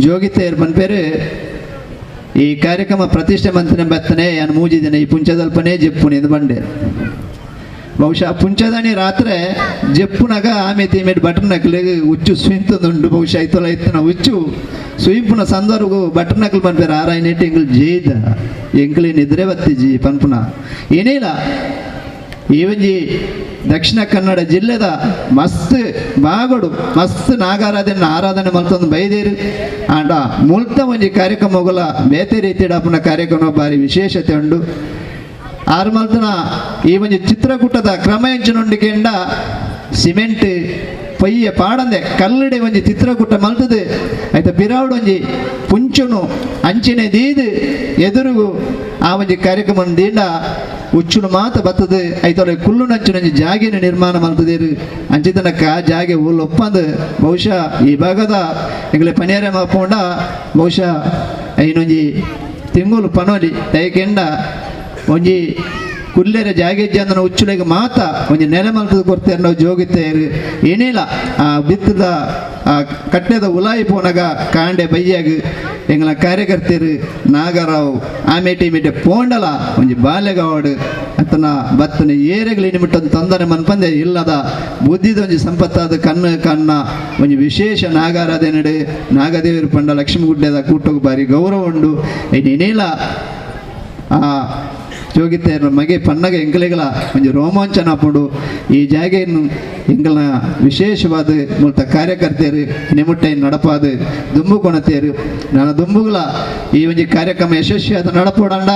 ಜೋಗಿತೇರು ಪನ್ಪೇರು ಈ ಕಾರ್ಯಕ್ರಮ ಪ್ರತಿಷ್ಠೆ ಮಂತನೆ ಬತ್ತನೆ ಯಾನ್ ಮೂಜಿ ದಿನ ಈ ಪುಂಚದಲ್ಪನೇ ಜೆಪ್ಪುನಿ ಎಂದು ಬಂಡೇರು ಬಹುಶಃ ಪುಂಚದಾಣಿ ರಾತ್ರಿ ಜೆಪ್ಪುನಗ ಆమె తీమెటి బటర్ నకలు ఉచ్చు సుయింతుండు ಬಹುಶಃ ಇತ್ತಲ ಇತ್ತನ ಉಚ್ಚು ಸುయింపుನ ಸಂದರ್ಭ ಬಟರ್ ನಕಲು ಪನ್ಪೇರು ಆರಾಯನೆಟ್ಟು ಎಂಕಲ್ ಜೇದ ಎಂಕಲಿ ನಿದ್ರೆ ಬತ್ತಿಜಿ ಪನ್ಪುನ ಏನೇಲ ಈ ಒಂಜಿ ದಕ್ಷಿಣ ಕನ್ನಡ ಜಿಲ್ಲೆದ ಮಸ್ತ್ ಬಾಗಡು ಮಸ್ತ್ ನಾಗಾರಾಧನೆ ಆರಾಧನೆ ಮಲ್ತೊಂದು ಬೈದೇರು ಆಂಡ ಮುಲ್ತ ಒಂಜಿ ಕಾರ್ಯಕ್ರಮಗಳ ಬೇತೆ ರೀತಿಡಾಪುನ ಕಾರ್ಯಕ್ರಮ ಬಾರಿ ವಿಶೇಷತೆ ಉಂಡು ಆರು ಮಲ್ತನ ಈ ಒಂಜಿ ಚಿತ್ರಕೂಟದ ಕ್ರಮ ಎಂಚಿನೊಂಡಿಕೆಂಡ ಸಿಮೆಂಟ್ ಪೊಯ್ಯ ಪಾಡಂದೆ ಕಲ್ಲಡೆ ಒಂಜಿ ಚಿತ್ರಕೂಟ ಮಲ್ತದೆ ಆಯ್ತ ಬಿರಾವಡು ಒಂಜಿ ಪುಂಚುನು ಅಂಚಿನೆ ದೀದು ಎದುರುಗು ಆ ಒಂಜಿ ಕಾರ್ಯಕ್ರಮ ದೀಂಡ ಉಚ್ಚುನು ಮಾತ ಬರ್ತದೆ ಐತೊಳೆ ಕುಲ್ಲು ನಂಚಿನೊಂಜಿ ಜಾಗೆನ ನಿರ್ಮಾಣ ಮಲ್ತದೇರು ಅಂಚಿತನಕ ಆ ಜಾಗೆ ಊಲು ಒಪ್ಪಂದು ಬಹುಶಃ ಈ ಭಾಗದ ಎಂಗ್ಲೆ ಪನಿಯಾರ ಮಾಪೋಂಡ ಬಹುಶಃ ಐನೊಂಜಿ ತಿಂಗುಲು ಪನೋಲಿ ದಯಕೆಂಡ ಒಂಜಿ ಕುಲ್ಲೆರ ಜಾಗೆಜ್ಜಂದನ ಉಚ್ಚುಲೆಗೆ ಮಾತ ಒಂಜಿ ನೆಲೆ ಮಲ್ತದ ಕೊರ್ತೇರು ನಾವು ಜೋಗಿತ್ತೇರು ಏನಿಲ್ಲ ಆ ಬಿತ್ತದ ಆ ಕಟ್ಟೆದ ಉಲಾಯಿ ಪೋನಗ ಕಾಂಡೆ ಬಯ್ಯಾಗ ಎಂಗ್ಲ ಕಾರ್ಯಕರ್ತರು ನಾಗರಾವ್ ಆಮೆ ಟೀಮಿಟ್ಟೆ ಪೋಂಡಲ ಒಂಜಿ ಬಾಲೆಗವಾಡು ಅತನ ಬತ್ತನ ಏರೆಗಳು ಇನಿಮಿಟ್ಟೊಂದು ತೊಂದರೆ ಮನ್ಪಂದೆ ಇಲ್ಲದ ಬುದ್ಧಿದ ಒಂಜಿ ಸಂಪತ್ತಾದ ಕಣ್ಣು ಕಣ್ಣ ಒಂಜಿ ವಿಶೇಷ ನಾಗಾರಾಧನೆ ನಾಗದೇವರು ಪಂಡ ಲಕ್ಷ್ಮೀಗುಡ್ಡೆದ ಕೂಟೋಗು ಬಾರಿ ಗೌರವ ಉಂಡು ಏನೇನಿಲ್ಲ ಆ ಜೋಗಿತೇರ ಮಗೆ ಪನ್ನಗ ಎಂಕಲೆಗಳ ಒಂಜಿ ರೋಮಾಂಚನ ಆಪುಂಡು ಈ ಜಾಗೆಯನ್ನು ಎಂಕಲ್ನ ವಿಶೇಷವಾದ ಮುಲ್ತ ಕಾರ್ಯಕರ್ತರು ನಿಮುಟ್ಟೆ ನಡಪಾದ ದುಂಬು ಕೊಣತೇರು ನನ್ನ ದುಂಬುಗಳ ಈ ಒಂಜಿ ಕಾರ್ಯಕ್ರಮ ಯಶಸ್ವಿಯಾದ ನಡಪೋಡಂಡ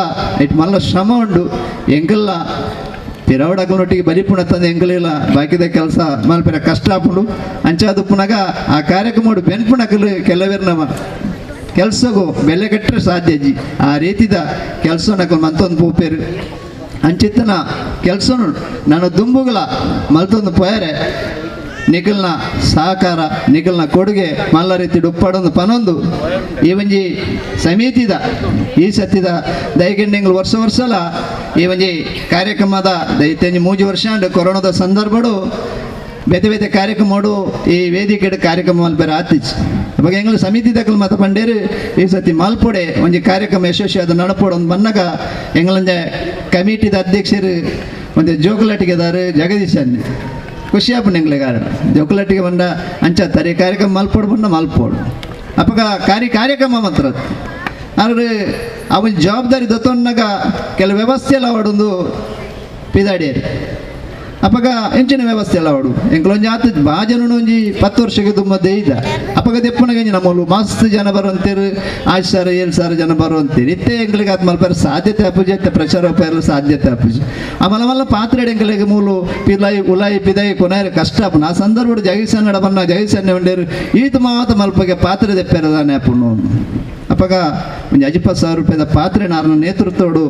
it ಮಲ್ಲ ಶ್ರಮ ಉಂಡು ಎಂಕಲ್ಲ ಪಿರವಡಕನೊಟ್ಟಿಗೆ ಬಲಿಪುಣ ತಂದೆ ಎಂಕಲಿಲ್ಲ ಬಾಕಿದ ಕೆಲಸ ಮಲ್ಪೆರ ಕಷ್ಟ ಆಪುಂಡು ಅಂಚಾದುಪ್ಪುನಗ ಆ ಕಾರ್ಯಕ್ರಮ ಬೆನ್ಪುಣಕಲು ಕೆಲವೇರ್ನ ಕೆಲಸಗೂ ಬೆಲೆ ಕಟ್ಟರೆ ಸಾಧ್ಯ ಜಿ ಆ ರೀತಿದ ಕೆಲಸ ನಕಲು ಮಂತೊಂದು ಪೋಪೇರು ಅಂಚಿತ್ತನ ಕೆಲಸನು ನಾನು ದುಂಬುಗಳ ಮಲ್ತೊಂದು ಪೋಯರೆ ನಿಖಲ್ನ ಸಹಕಾರ ನಿಖಲ್ನ ಕೊಡುಗೆ ಮಲ್ಲ ರೀತಿ ಉಪ್ಪಾಡೊಂದು ಪನೊಂದು ಈ ಒಂಜಿ ಸಮಿತಿದ ಈ ಸತ್ತಿದ ದಯಗೆಂಡೆಂಗ್ಲು ವರ್ಷ ವರ್ಷಲ ಈ ಒಂಜಿ ಕಾರ್ಯಕ್ರಮದ ದೈತ್ಯಂಜಿ ಮೂಜಿ ವರ್ಷ ಅಂಡ್ ಕೊರೋನಾದ ಸಂದರ್ಭಡು ಬೇತೆ ಬೇತೆ ಕಾರ್ಯಕ್ರಮ ಈ ವೇದಿಕೆ ಕಾರ್ಯಕ್ರಮ ಮಲ್ಪೆರ ಆತಿಚ್ ಅವಾಗ ಎಂಗ್ಲು ಸಮಿತಿ ದಕ್ಕಲು ಮತ ಪಂಡೇರು ಈ ಸತಿ ಮಲ್ಪೊಡೆ ಒಂಜಿ ಕಾರ್ಯಕ್ರಮ ಯಶಸ್ವಿ ಅದು ನಡಪೋಡು ಒಂದು ಬನ್ನಗ ಎಂಗ್ಲಂಜೆ ಕಮಿಟಿದ ಅಧ್ಯಕ್ಷರು ಒಂದು ಜೋಕುಲಟ್ಟಿಗೆದಾರು ಜಗದೀಶ್ ಅನ್ನಿ ಖುಷಿ ಆಪುಂಡು ಎಂಗ್ಲೆಗಾರ ಜೋಕುಲಟ್ಟಿಗೆ ಬಂದ ಅಂಚತ್ತಾರೆ ಈ ಕಾರ್ಯಕ್ರಮ ಮಲ್ಪೋಡು ಬಂದ ಮಲ್ಪೋಡು ಅಪ್ಪಗ ಕಾರ್ಯಕ್ರಮ ಮಾತ್ರ ಆದರೆ ಅವನ ಜವಾಬ್ದಾರಿ ದತ್ತೊನ್ನಾಗ ಕೆಲವು ವ್ಯವಸ್ಥೆ ಎಲ್ಲ ಅವಡೊಂದು ಪಿದಾಡಿಯರು ಅಪ್ಪಗ ಎಂಚಿನ ವ್ಯವಸ್ಥೆ ಎಲ್ಲ ಅವಡು ಎಂಕ್ಲೊಂಜಿ ಆತ ಬಾ ಜನ ಒಂಜಿ 10 ವರ್ಷಕ್ಕೆ ತುಂಬ ದೇಯ್ದ ಅಪ್ಪಗ ದೆಪ್ಪನಗಂಜಿ ನಮ್ಮಲು ಮಸ್ತ್ ಜನ ಬರುವಂತೀರು 5 ಸಾವಿರ 7 ಸಾವಿರ ಜನ ಬರುವಂತೀರು ಇತ್ತೆ ಎಂಕ್ಲಿಗೆ ಆತ್ ಮಲ್ಪರ ಸಾಧ್ಯತೆ ಅಪುಜಿ ಅತ್ತೆ ಪ್ರಚಾರ ಉಪಯೋಗ ಸಾಧ್ಯತೆ ಅಪುಜಿ ಆಮೇಲೆ ಮಲ್ಲ ಪಾತ್ರೆ ಎಂಕ್ಲಿಗೆ ಮೂಲು ಪಿಲಾಯಿ ಉಲಾಯಿ ಪಿದಾಯಿ ಕೊನಾಯರು ಕಷ್ಟ ಅಪ್ಪನ ಆ ಸಂದರ್ಭ ಜಗೀಸನ್ನ ಬನ್ನ ಜಗೀಸನ್ನೆ ಉಂಡೇರು ಈತ ಮಾತ ಮಲ್ಪಗೆ ಪಾತ್ರೆ ದೆಪ್ಪೆರದಾನೆ ಅಪ್ಪನು ಅಪ್ಪಗ ಒಂಜಿ 50 ಸಾವಿರ ರೂಪಾಯಿದ ಪಾತ್ರೆ ನಾರನ ನೇತೃತ್ವಡು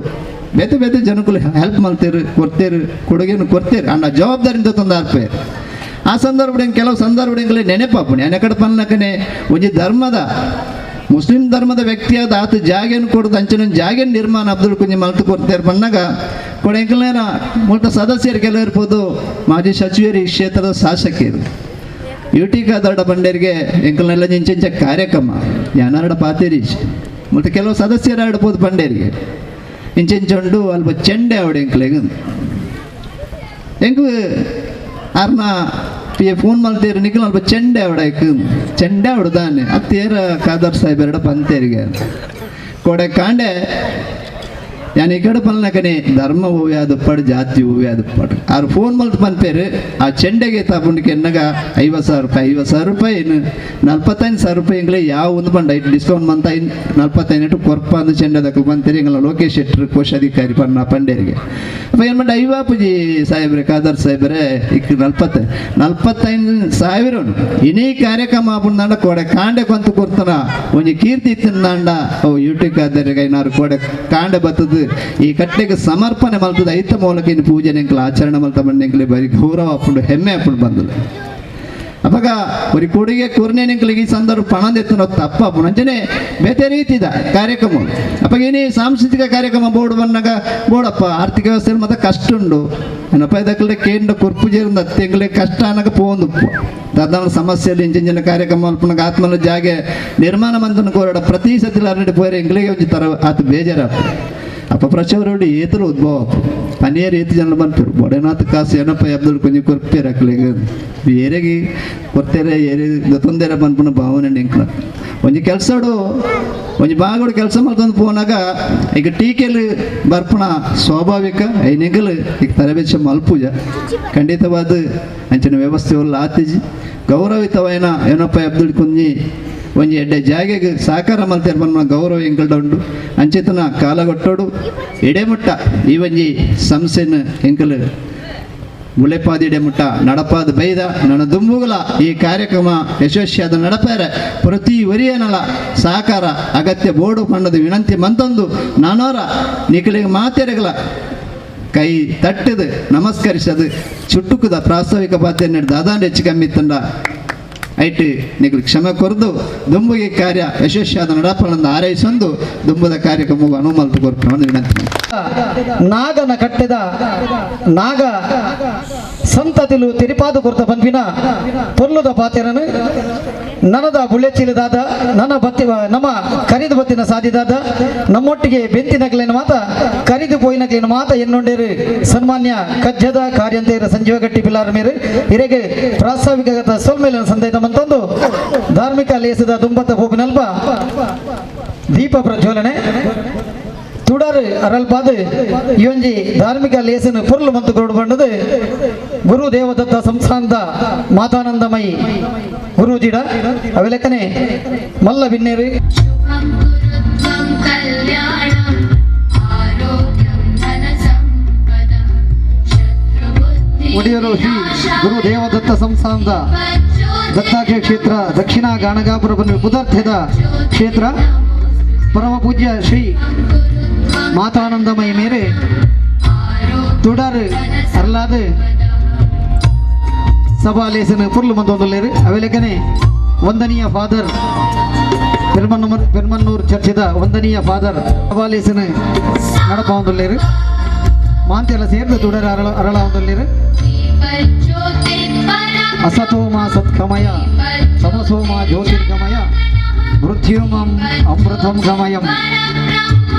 ಬೇತೆ ಬೇತೆ ಜನಕ್ಕೂ ಹೆಲ್ಪ್ ಮಾಡ್ತೇರು ಕೊಡ್ತೇರು ಕೊಡುಗೆನು ಕೊಡ್ತೇರು ಅಂಡ ಜವಾಬ್ದಾರಿಯಿಂದ ತಂದು ಆರ್ಪೆ ಆ ಸಂದರ್ಭ ಕೆಲವು ಸಂದರ್ಭ ನೆನಪಾಪುಣಿ ಅನೆಕಡೆ ಪನ್ನಕನೆ ಒಂಜಿ ಧರ್ಮದ ಮುಸ್ಲಿಂ ಧರ್ಮದ ವ್ಯಕ್ತಿಯಾದ ಆತ ಜಾಗೇನು ಕೊಡೋದು ಅಂಚಿನ ಜಾಗೇನು ನಿರ್ಮಾಣ ಅಬ್ದುಲ್ ಕುಂಜಿ ಮಲ್ತು ಕೊಡ್ತೇರು ಪನ್ನಾಗ ಕೊಡೆಂಕಲೇನ ಮುಲ್ತ ಸದಸ್ಯರು ಕೆಲವು ಇರ್ಬೋದು ಮಾಜಿ ಸಚಿವರು ಈ ಕ್ಷೇತ್ರದ ಶಾಸಕಿಯರು ಯುಟಿಕ ದೊಡ್ಡ ಬಂಡೇರಿಗೆ ಎಂಕಲ್ನೆಲ್ಲ ಇಂಚಿಂಚ ಕಾರ್ಯಕ್ರಮ ಯಾನಾರಡ ಪಾತೇರಿ ಮತ್ತು ಕೆಲವು ಸದಸ್ಯರು ಆಡ್ಬೋದು ಬಂಡೇರಿಗೆ ಇಂಚಿಂಚುಂಡು ಅಲ್ಪ ಚೆಂಡೆ ಅವಡೆ ಎಂಕ್ಲೆಗ್ ಎಂಕು ಅರ್ನ P A phone ಮಲ್ತೇರು ನಿಖಲ್ ಅಲ್ಪ ಚೆಂಡೆ ಅವಡ ಚೆಂಡೆ ಅವಡ್ದಾನೆ ಅತ್ತೇರ ಖಾದರ್ ಸಾಹೇಬರಡ ಪಂತೇರಿಗೆ ಕೊಡೆ ಕಾಂಡೆ ഞാൻ ಈ ಕಡೆ ಪಲ್ನಕನೆ ಧರ್ಮ ಹೂವೆ ಅದು ಜಾತಿ ಹೂವೆ ಅದು ಪಡು ಆರು ಫೋನ್ ಮಲ್ತು ಪನ್ಪೇರು ಆ ಚೆಂಡೆಗೆ ತಗೊಂಡು ಎನ್ನಗ 50,000 ರೂಪಾಯಿ 50,000 ರೂಪಾಯಿ ಏನು 45,000 ರೂಪಾಯಿ ಎಂಗ್ಲೇ ಯಾವ ಒಂದು ಬಂಡ ಇಟ್ಟು ಡಿಸ್ಕೌಂಟ್ ಮಂತ 45 ಕೊರ್ಪ ಅಂದು ಚೆಂಡೆ ದಕ್ಕಲು ಬಂತೀರಿ ಎಂಗಲ ಲೋಕೇಶ್ ಶೆಟ್ಟರು ಕೋಶಾಧಿಕಾರಿ ಪನ್ನ ಪಂಡೇರಿಗೆ ಅಪ್ಪ ಏನು ಮಂಡ ಐವಾಪುಜಿ ಸಾಹೇಬ್ರೆ ಖಾದರ್ ಸಾಹೇಬ್ರೆ ಇಕ್ 45,000 ಇನಿ ಕಾರ್ಯಕ್ರಮ ಆಪುಂಡ ಕೋಡೆ ಕಾಂಡೆ ಕೊಂತು ಕೊರ್ತನ ಒಂಜಿ ಕೀರ್ತಿ ಇತ್ತಿಂದಾಂಡ ಅವು ಯೂಟ್ಯೂಬ್ ಖಾದರಿಗೆ ಐನಾರು ಕೋಡೆ ಕಾಂಡೆ ಬತ್ತದು ಈ ಕಟ್ಟೆಗೆ ಸಮರ್ಪಣೆ ಮಲ್ತದ ಐತ ಮೂಲಕ ಇನ್ನು ಪೂಜೆ ಎಂಕಲ ಆಚರಣೆ ಮಲ್ತ ಬಂಡೆಂಕಲೆ ಬರಿ ಗೌರವ ಅಪ್ಪುಂಡು ಹೆಮ್ಮೆ ಅಪ್ಪುಂಡು ಬಂದದು ಅವಾಗ ಒರಿ ಕೊಡುಗೆ ಕುರ್ನೇನೆಂಕಲಿಗೆ ಈ ಸಂದರ್ಭ ಪಣದೆತ್ತನ ತಪ್ಪ ಅಂಚನೆ ಬೇತೆ ರೀತಿದ ಕಾರ್ಯಕ್ರಮ ಅಪ್ಪ ಏನೇ ಸಾಂಸ್ಕೃತಿಕ ಕಾರ್ಯಕ್ರಮ ಬೋರ್ಡ್ ಬಂದಾಗ ಬೋರ್ಡಪ್ಪ ಆರ್ಥಿಕ ವ್ಯವಸ್ಥೆ ಮತ್ತೆ ಕಷ್ಟ ಉಂಡು ಏನಪ್ಪ ಇದಕ್ಕಲ್ದೆ ಕೇಂದ್ರ ಕೊರ್ಪು ಜೇರಿಂದ ಅತ್ತೆಂಗ್ಲೆ ಕಷ್ಟ ಅನ್ನಕ ಪೋಂದು ತದನ ಸಮಸ್ಯೆಯಲ್ಲಿ ಇಂಚಿನ ಕಾರ್ಯಕ್ರಮ ಅಲ್ಪನಗ ಆತ್ಮನ ಜಾಗೆ ನಿರ್ಮಾಣ ಮಂತನ ಕೋರಡ ಪ್ರತಿ ಸತಿಲ ಅರಡಿ ಪೋರೆ ಎಂಗ್ಲಿಗೆ ಒಂಜಿ ತರ ಆತ ಬೇಜಾರಪ್ಪ ಅಪ್ಪ ಪ್ರಚೋರಡಿ ಏತಲು ಉದ್ಭವ ಪನಿಯರ್ ಏತು ಜನ ಬಂತರು ಬೊಡೆನಾಥ ಕಾಸು ಏನಪ್ಪ ಅಬ್ದುಲ್ ಕೊಂಚ ಕೊರ್ಪೇರು ಅಕ್ಲೆಗ್ ಏರೆಗೆ ಕೊರ್ತೇರೆ ಏರೆ ಗೊತ್ತೊಂದೇರ ಪನ್ಪುನ ಭಾವನೆ ಎಂಕ್ಲ ಒಂಜಿ ಕೆಲಸಡು ಒಂಜಿ ಬಾಗೋಡು ಕೆಲಸ ಮಲ್ತೊಂದು ಪೋನಾಗ ಈಗ ಟೀಕೆಲು ಬರ್ಪುಣ ಸ್ವಾಭಾವಿಕ ಐನೆಗಲು ಈಗ ತರಬೇತಿ ಮಲ್ಪೂಜ ಖಂಡಿತವಾದ ಅಂಚಿನ ವ್ಯವಸ್ಥೆ ಒಲ್ಲ ಆತಿಜಿ ಗೌರವಿತವೈನ ಏನಪ್ಪ ಅಬ್ದುಲ್ ಕುಂಜಿ ಒಂಜಿ ಎಡ್ಡೆ ಜಾಗೆಗೆ ಸಾಕಾರ ಮಲ್ತೇರು ಪನ್ಪುನ ಗೌರವ ಎಂಕಲ್ಡ ಉಂಡು ಅಂಚೆತನ ಕಾಲಗೊಟ್ಟೋಡು ಎಡೆಮುಟ್ಟ ಈ ಒಂಜಿ ಸಂಸ್ಥೆನ ಎಂಕಲು ಮುಲೆಪಾದಿಡೆ ಮುಟ್ಟ ನಡಪಾದ ಬೈದ ನನ್ನ ದುಂಬುಗಲ ಈ ಕಾರ್ಯಕ್ರಮ ಯಶಸ್ವಿಯಾದ ನಡಪಾರೆ ಪ್ರತಿ ವರಿಯನಲ ಸಹಕಾರ ಅಗತ್ಯ ಬೋರ್ಡು ಪಣ್ಣದ ವಿನಂತಿ ಮಂತೊಂದು ನಾನೋರ ನಿಕಲಿಗೆ ಮಾತೆರಗಲ ಕೈ ತಟ್ಟದು ನಮಸ್ಕರಿಸದು ಚುಟ್ಟುಕದ ಪ್ರಾಸ್ತಾವಿಕ ಪಾತ್ರೆ ದಾದಾಂಡ ಹೆಚ್ಚು ಕಮ್ಮಿ ತಂಡ ಐಟ್ ನಿಕಲು ಕ್ಷಮೆ ಕೊರದು ದುಂಬುಗೆ ಕಾರ್ಯ ಯಶಸ್ವಿಯಾದ ನಡಪಳಂದು ಆರೈಸೊಂದು ದುಂಬುದ ಕಾರ್ಯಕ್ರಮವು ಅನುಮಲ್ತು ಕೊರ್ಪು ವಿನಂತಿ. ನಾಗನ ಕಟ್ಟೆದ ನಾಗ ಸಂತತಿಲು ತಿರಿಪಾದ ಕೊರ್ತ ಪನ್ಪಿನ ಪೊರ್ಲುದ ಪಾತೆರನು ನನದ ಬುಳೆಚಿಲದಾದ ನನ್ನ ಬತ್ತಿ ನಮ್ಮ ಕರಿದು ಬತ್ತಿನ ಸಾದಿದಾದ ನಮ್ಮೊಟ್ಟಿಗೆ ಬೆಂತಿನಕ್ಲೇನ ಮಾತ ಕರಿದು ಪೋಯಿನಕ್ಲೇನ ಮಾತ ಎನ್ನುಂಡೇರು ಸನ್ಮಾನ್ಯ ಕಜ್ಜದ ಕಾರ್ಯಂತೇರ ಸಂಜೀವ ಗಟ್ಟಿ ಪಿಲಾರ ಮೇರು ಹಿರೇಗೆ ಪ್ರಾಸ್ತಾವಿಕ ಸೊಲ್ಮೇಲಿನ ಸಂದೇತ ಮಂತೊಂದು ಧಾರ್ಮಿಕ ಲೇಸದ ದುಂಬತ್ತ ಪೋಪಿನಲ್ಪ ದೀಪ ಪ್ರಜ್ವಲನೆ ತುಡರ್ ಅರಲ್ಪಾದ ಇವಂಜಿ ಧಾರ್ಮಿಕ ಲೇಸನ ಪೊರ್ಲು ಮತ್ತು ಕೊಡು ಬಂಡದು ಗುರು ದೇವದತ್ತ ಸಂಸ್ಥಾನದ ಮಾತಾನಂದಮಯಿ ಗುರುಜಿಡ ಅವೆಲೆಕ್ಕನೆ ಮಲ್ಲ ಬಿನ್ನೇರು. ಒಡೆಯರು ಶ್ರೀ ಗುರು ದೇವದತ್ತ ಸಂಸ್ಥಾನದ ದತ್ತಾಕ್ಷ ಕ್ಷೇತ್ರ ದಕ್ಷಿಣ ಗಾಣಗಾಪುರ ಪುದರ್ಥದ ಕ್ಷೇತ್ರ ಪರಮ ಪೂಜ್ಯ ಶ್ರೀ ಮಾತಾನಂದಮಯ ಮೇರೆ ತುಡರ್ ಅರ್ಲಾದ ಸಭಾಲೇಸನ ಪುರ್ಲು ಮಂದೊಂದುಲ್ಲೇರು ಅವೆಲೆಕನೆ ವಂದನೀಯ ಫಾದರ್ ಪೆರ್ಮನ್ನೂರ್ ಚರ್ಚಿದ ವಂದನೀಯ ಫಾದರ್ ಸಭಾಲೇಸನ ನಡಪ ಒಂದುಲ್ಲೇರು ಮಾಂತೆಲ್ಲ ಸೇರಿದ ತುಡರ್ ಅರಳ ಒಂದುಲ್ಲೇರು. ಅಸತೋಮ ಸತ್ಕಮಯ ಸಮಸೋಮ ಜ್ಯೋತಿರ್ಗಮಯ ಮೃತ್ಯುಮಂ ಅಮೃತಂ ಗಮಯಂ.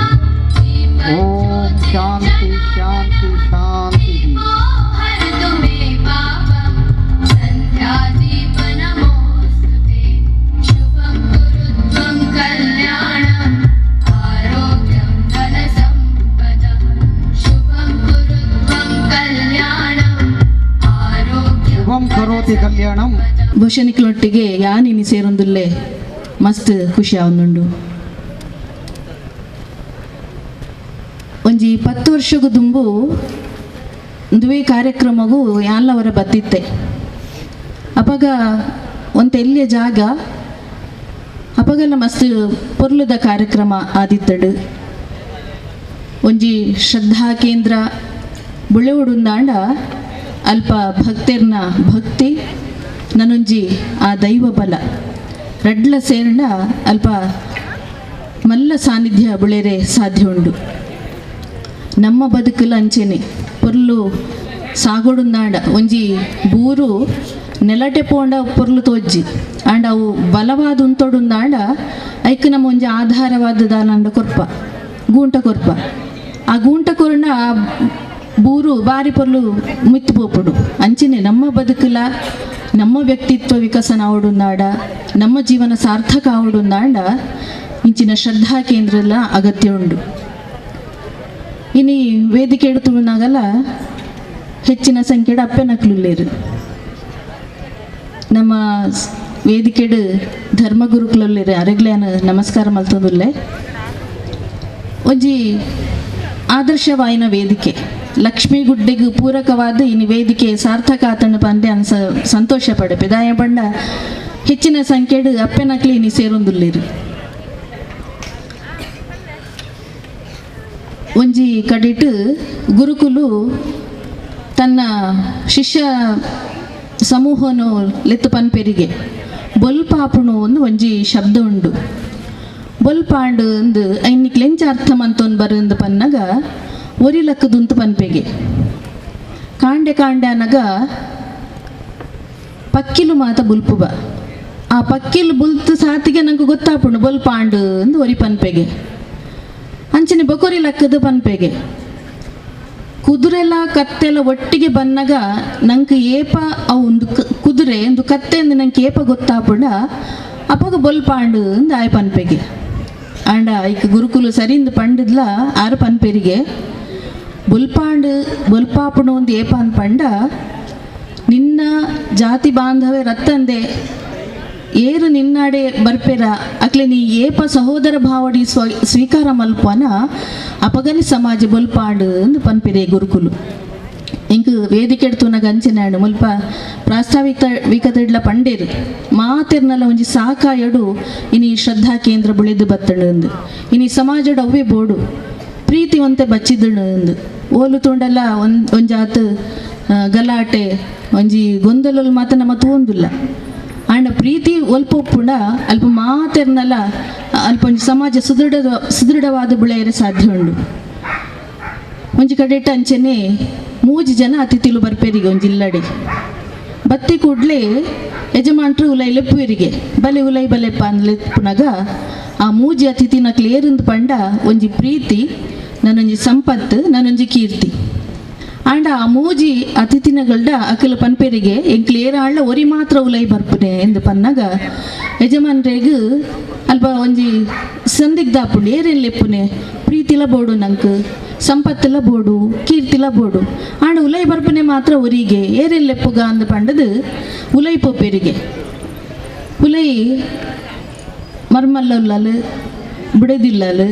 ಓಂ ಶಾಂತಿ ಶಾಂತಿ ಶಾಂತಿ. ಶುಭಂ ಕರೋತಿ ಕಲ್ಯಾಣಂ. ಬಹುಶಃ ಯಾನಿನಿ ಸೇರೊಂದುಲ್ಲೆ ಮಸ್ತ್ ಖುಷಿ ಆವೊಂದುಂಡು. ಒಂಜಿ 10 ವರ್ಷಗು ದುಂಬು ಒಂದುವೇ ಕಾರ್ಯಕ್ರಮಗೂ ಯಾನ್ಲವರ ಬತ್ತಿತ್ತೆ. ಅಪಗ ಒಂತ ಎಲ್ಲಿಯ ಜಾಗ ಅಪಗೆಲ್ಲ ಮಸ್ತ್ ಪೊರ್ಲುದ ಕಾರ್ಯಕ್ರಮ ಆದಿತ್ತಡು. ಒಂಜಿ ಶ್ರದ್ಧಾ ಕೇಂದ್ರ ಬುಳೆವುಡುಂದಾಂಡ ಅಲ್ಪ ಭಕ್ತೆರ್ನ ಭಕ್ತಿ ನನೊಂಜಿ ಆ ದೈವ ಬಲ ರಡ್ಲ ಸೇರ್ಂಡ ಅಲ್ಪ ಮಲ್ಲ ಸಾನ್ನಿಧ್ಯ ಬುಳೆರೆ ಸಾಧ್ಯ ಉಂಡು. ನಮ್ಮ ಬದುಕುಲ ಅಂಚೆನೆ ಪೊರ್ಲು ಸಾಗೋಡುಂದಾಂಡ ಒಂಜಿ ಬೂರು ನೆಲಟೆ ಪೋಂಡ ಪೊರ್ಲು ತೋಜ್ಜಿ ಆಂಡ ಅವು ಬಲವಾದ ಉಂತೊಡುಂದಾಂಡ ಐಕ್ ನಮ್ಮ ಒಂಜಿ ಆಧಾರವಾದ ದಾನಂಡ ಕೊರ್ಪ ಗೂಂಟ ಕೊರ್ಪ ಆ ಗೂಂಟ ಕೊರ್ನ ಬೂರು ಬಾರಿ ಪೊರ್ಲು ಮಿತ್ತು ಪೋಪುಡು. ಅಂಚೆನೆ ನಮ್ಮ ಬದುಕುಲ ನಮ್ಮ ವ್ಯಕ್ತಿತ್ವ ವಿಕಸನ ಆವಡುಂದಾಂಡ ನಮ್ಮ ಜೀವನ ಸಾರ್ಥಕ ಆವಡುಂದಾಂಡ ಇಂಚಿನ ಶ್ರದ್ಧಾ ಕೇಂದ್ರಲ ಅಗತ್ಯ ಉಂಡು. ಇನಿ ವೇದಿಕೆ ಎಡುತ್ತುನಾಗಲ ಹೆಚ್ಚಿನ ಸಂಖ್ಯೆಡ್ ಅಪ್ಪೆನಕ್ಲುಲ್ಲೇರು. ನಮ್ಮ ವೇದಿಕೆಡು ಧರ್ಮಗುರುಕುಲುಲ್ಲೇರು ಅರೆಗ್ಲೇನ ನಮಸ್ಕಾರ ಮಲ್ತೊಂದುಲ್ಲೆ. ಒಂಜಿ ಆದರ್ಶವಾಯಿನ ವೇದಿಕೆ ಲಕ್ಷ್ಮೀ ಗುಡ್ಡೆಗೆ ಪೂರಕವಾದ ಇನಿ ವೇದಿಕೆ ಸಾರ್ಥಕ ಆತನ ಪಂದೆ ಅನ್ಸ ಸಂತೋಷ ಪಡೆ ದಾಯ ಪಂಡ ಹೆಚ್ಚಿನ ಸಂಖ್ಯೆಡು ಅಪ್ಪೆನಕ್ಲಿ ಇನಿ ಸೇರೊಂದುಲ್ಲೇರು. ಒಂಜಿ ಕಡಿಟ್ ಗುರುಕುಲು ತನ್ನ ಶಿಷ್ಯ ಸಮೂಹನು ಲೆತ್ತು ಪನ್ಪೆರಿಗೆ ಬೊಲ್ಪಾಪುಣು ಒಂದು ಒಂಜಿ ಶಬ್ದ ಉಂಡು. ಬೊಲ್ಪಾಂಡು ಅಂದು ಐನಿಕ್ ಲೆಂಚ ಅರ್ಥ ಮಂತೊಂದು ಬರಂದು ಪನ್ನಗ ಒರಿ ಲಕ್ಕದುಂತು ಪನ್ಪೆಗೆ. ಕಾಂಡೆ ಕಾಂಡೆ ಅನಗ ಪಕ್ಕಿಲು ಮಾತ ಬುಲ್ಪುಬ ಆ ಪಕ್ಕಿಲು ಬುಲ್ತು ಸಾತಿಗೆ ನಂಗೆ ಗೊತ್ತಾಪುಂಡು ಬೊಲ್ಪಾಂಡು ಅಂದು ಒರಿ ಪನ್ಪೆಗೆ. ಅಂಚನೆ ಬೊಕೊರಿ ಲಕ್ಕದು ಪನ್ಪೆಗೆ. ಕುದುರೆಲ ಕತ್ತೆಲ ಒಟ್ಟಿಗೆ ಬನ್ನಗ ನಂಗೆ ಏಪ ಅವು ಒಂದು ಕುದುರೆ ಒಂದು ಕತ್ತೆ ಅಂದು ನಂಗೆ ಏಪ ಗೊತ್ತಾಪುಂಡ ಅಪ್ಪಗ ಬೊಲ್ಪಾಂಡು ಅಂದು ಆಯ್ ಪನ್ಪೆಗೆ. ಆಂಡ ಐಕ್ ಗುರುಕುಲು ಸರಿಂದು ಪಂಡದ್ಲ ಆರು ಪನ್ಪೆರಿಗೆ ಬೊಲ್ಪಾಂಡು ಬೊಲ್ಪಾಪುಣು ಒಂದು ಏಪ ಅನ್ಪಂಡ ನಿನ್ನ ಜಾತಿ ಬಾಂಧವ್ಯ ರತ್ತಂದೆ ಏರು ನಿನ್ನಾಡೆ ಬರ್ಪೆರ ಅಕ್ಲೆ ನೀ ಏಪ ಸಹೋದರ ಭಾವಡಿ ಸ್ವೀಕಾರ ಮಲ್ಪನ ಅಪಗನಿ ಸಮಾಜ ಬೊಲ್ಪಾಂಡು ಅಂದು ಪನ್ಪಿರೆ ಗುರುಕುಲು. ಇಂಕ್ ವೇದಿಕೆ ತುನಗ ಅಂಚಿನಾಡು ಮುಲ್ಪ ಪ್ರಾಸ್ತಾವಿಕ ವಿಕದಡ್ಲ ಪಂಡೇರು ಮಾತೆರ್ನಲ ಒಂಜಿ ಸಾಕಾಯಡು ಇನಿ ಶ್ರದ್ಧಾ ಕೇಂದ್ರ ಬುಳೆದು ಬತ್ತಣು ಅಂದು ಇನಿ ಸಮಾಜಡು ಅವೇ ಬೋಡು ಪ್ರೀತಿವಂತೆ ಬಚ್ಚಿದಳು ಅಂದು ಓಲು ತೋಂಡಲ್ಲ ಒಂಜಾತ್ ಗಲಾಟೆ ಒಂಜಿ ಗೊಂದಲಲ್ಲಿ ಮಾತ್ರ ನಮ್ಮ ತೂಂದುಲ್ಲ. ಆಂಡ ಪ್ರೀತಿ ಒಲ್ಪ ಒಪ್ಪುಂಡ ಅಲ್ಪ ಮಾತೆರ್ನಲ ಅಲ್ಪ ಒಂಜಿ ಸಮಾಜ ಸುದೃಢವಾದ ಬುಳೆಯರೆ ಸಾಧ್ಯ ಉಂಡು. ಒಂಜಿ ಕಡೆಟ ಅಂಚೆನೆ ಮೂಜಿ ಜನ ಅತಿಥಿಲು ಬರ್ಪೇರಿಗೆ ಒಂಜಿ ಇಲ್ಲಡೆ ಬತ್ತಿ ಕೂಡ್ಲೆ ಯಜಮಾನ್ರು ಉಲೈ ಲೆಪ್ಪುವರಿಗೆ ಬಲೆ ಉಲೈ ಬಲೆಪ್ಪ ಅಂದ್ಲೆಪ್ಪುನಾಗ ಆ ಮೂಜಿ ಅತಿಥಿನ ಕ್ಲೇರಿಂದು ಪಂಡ ಒಂಜಿ ಪ್ರೀತಿ ನನ್ನೊಂಜಿ ಸಂಪತ್ತು ನನ್ನೊಂಜಿ ಕೀರ್ತಿ. ಆಂಡ ಆ ಮೂಜಿ ಅತಿಥಿನಗಳ್ಡ ಅಖಿಲ ಪನ್ಪೇರಿಗೆ ಎಂಕ್ಲೇರ ಆಳ್ಳ ಒರಿ ಮಾತ್ರ ಉಲೈ ಬರ್ಪುನೆ ಎಂದು ಪನ್ನಾಗ ಯಜಮಾನ್ರೇಗು ಅಲ್ಪ ಒಂಜಿ ಸಂದಿಗ್ಧಾಪುಂಡು ಏರೇನು ಲೆಪ್ಪುನೆ ಪ್ರೀತಿಲ ಬೋಡು ನಂಕ್ ಸಂಪತ್ತುಲ ಬೋಡು ಕೀರ್ತಿಲ ಬೋಡು ಆಂಡ ಉಲೈ ಬರ್ಪುನೆ ಮಾತ್ರ ಒರಿಗೆ ಏರೇನು ಲೆಪ್ಪುಗ ಅಂದು ಪಂಡದು ಉಲೈ ಪೋಪೇರಿಗೆ. ಉಲೈ ಮರ್ಮಲ್ಲ ಉಲ್ಲಲು ಬುಡದಿಲ್ಲಲು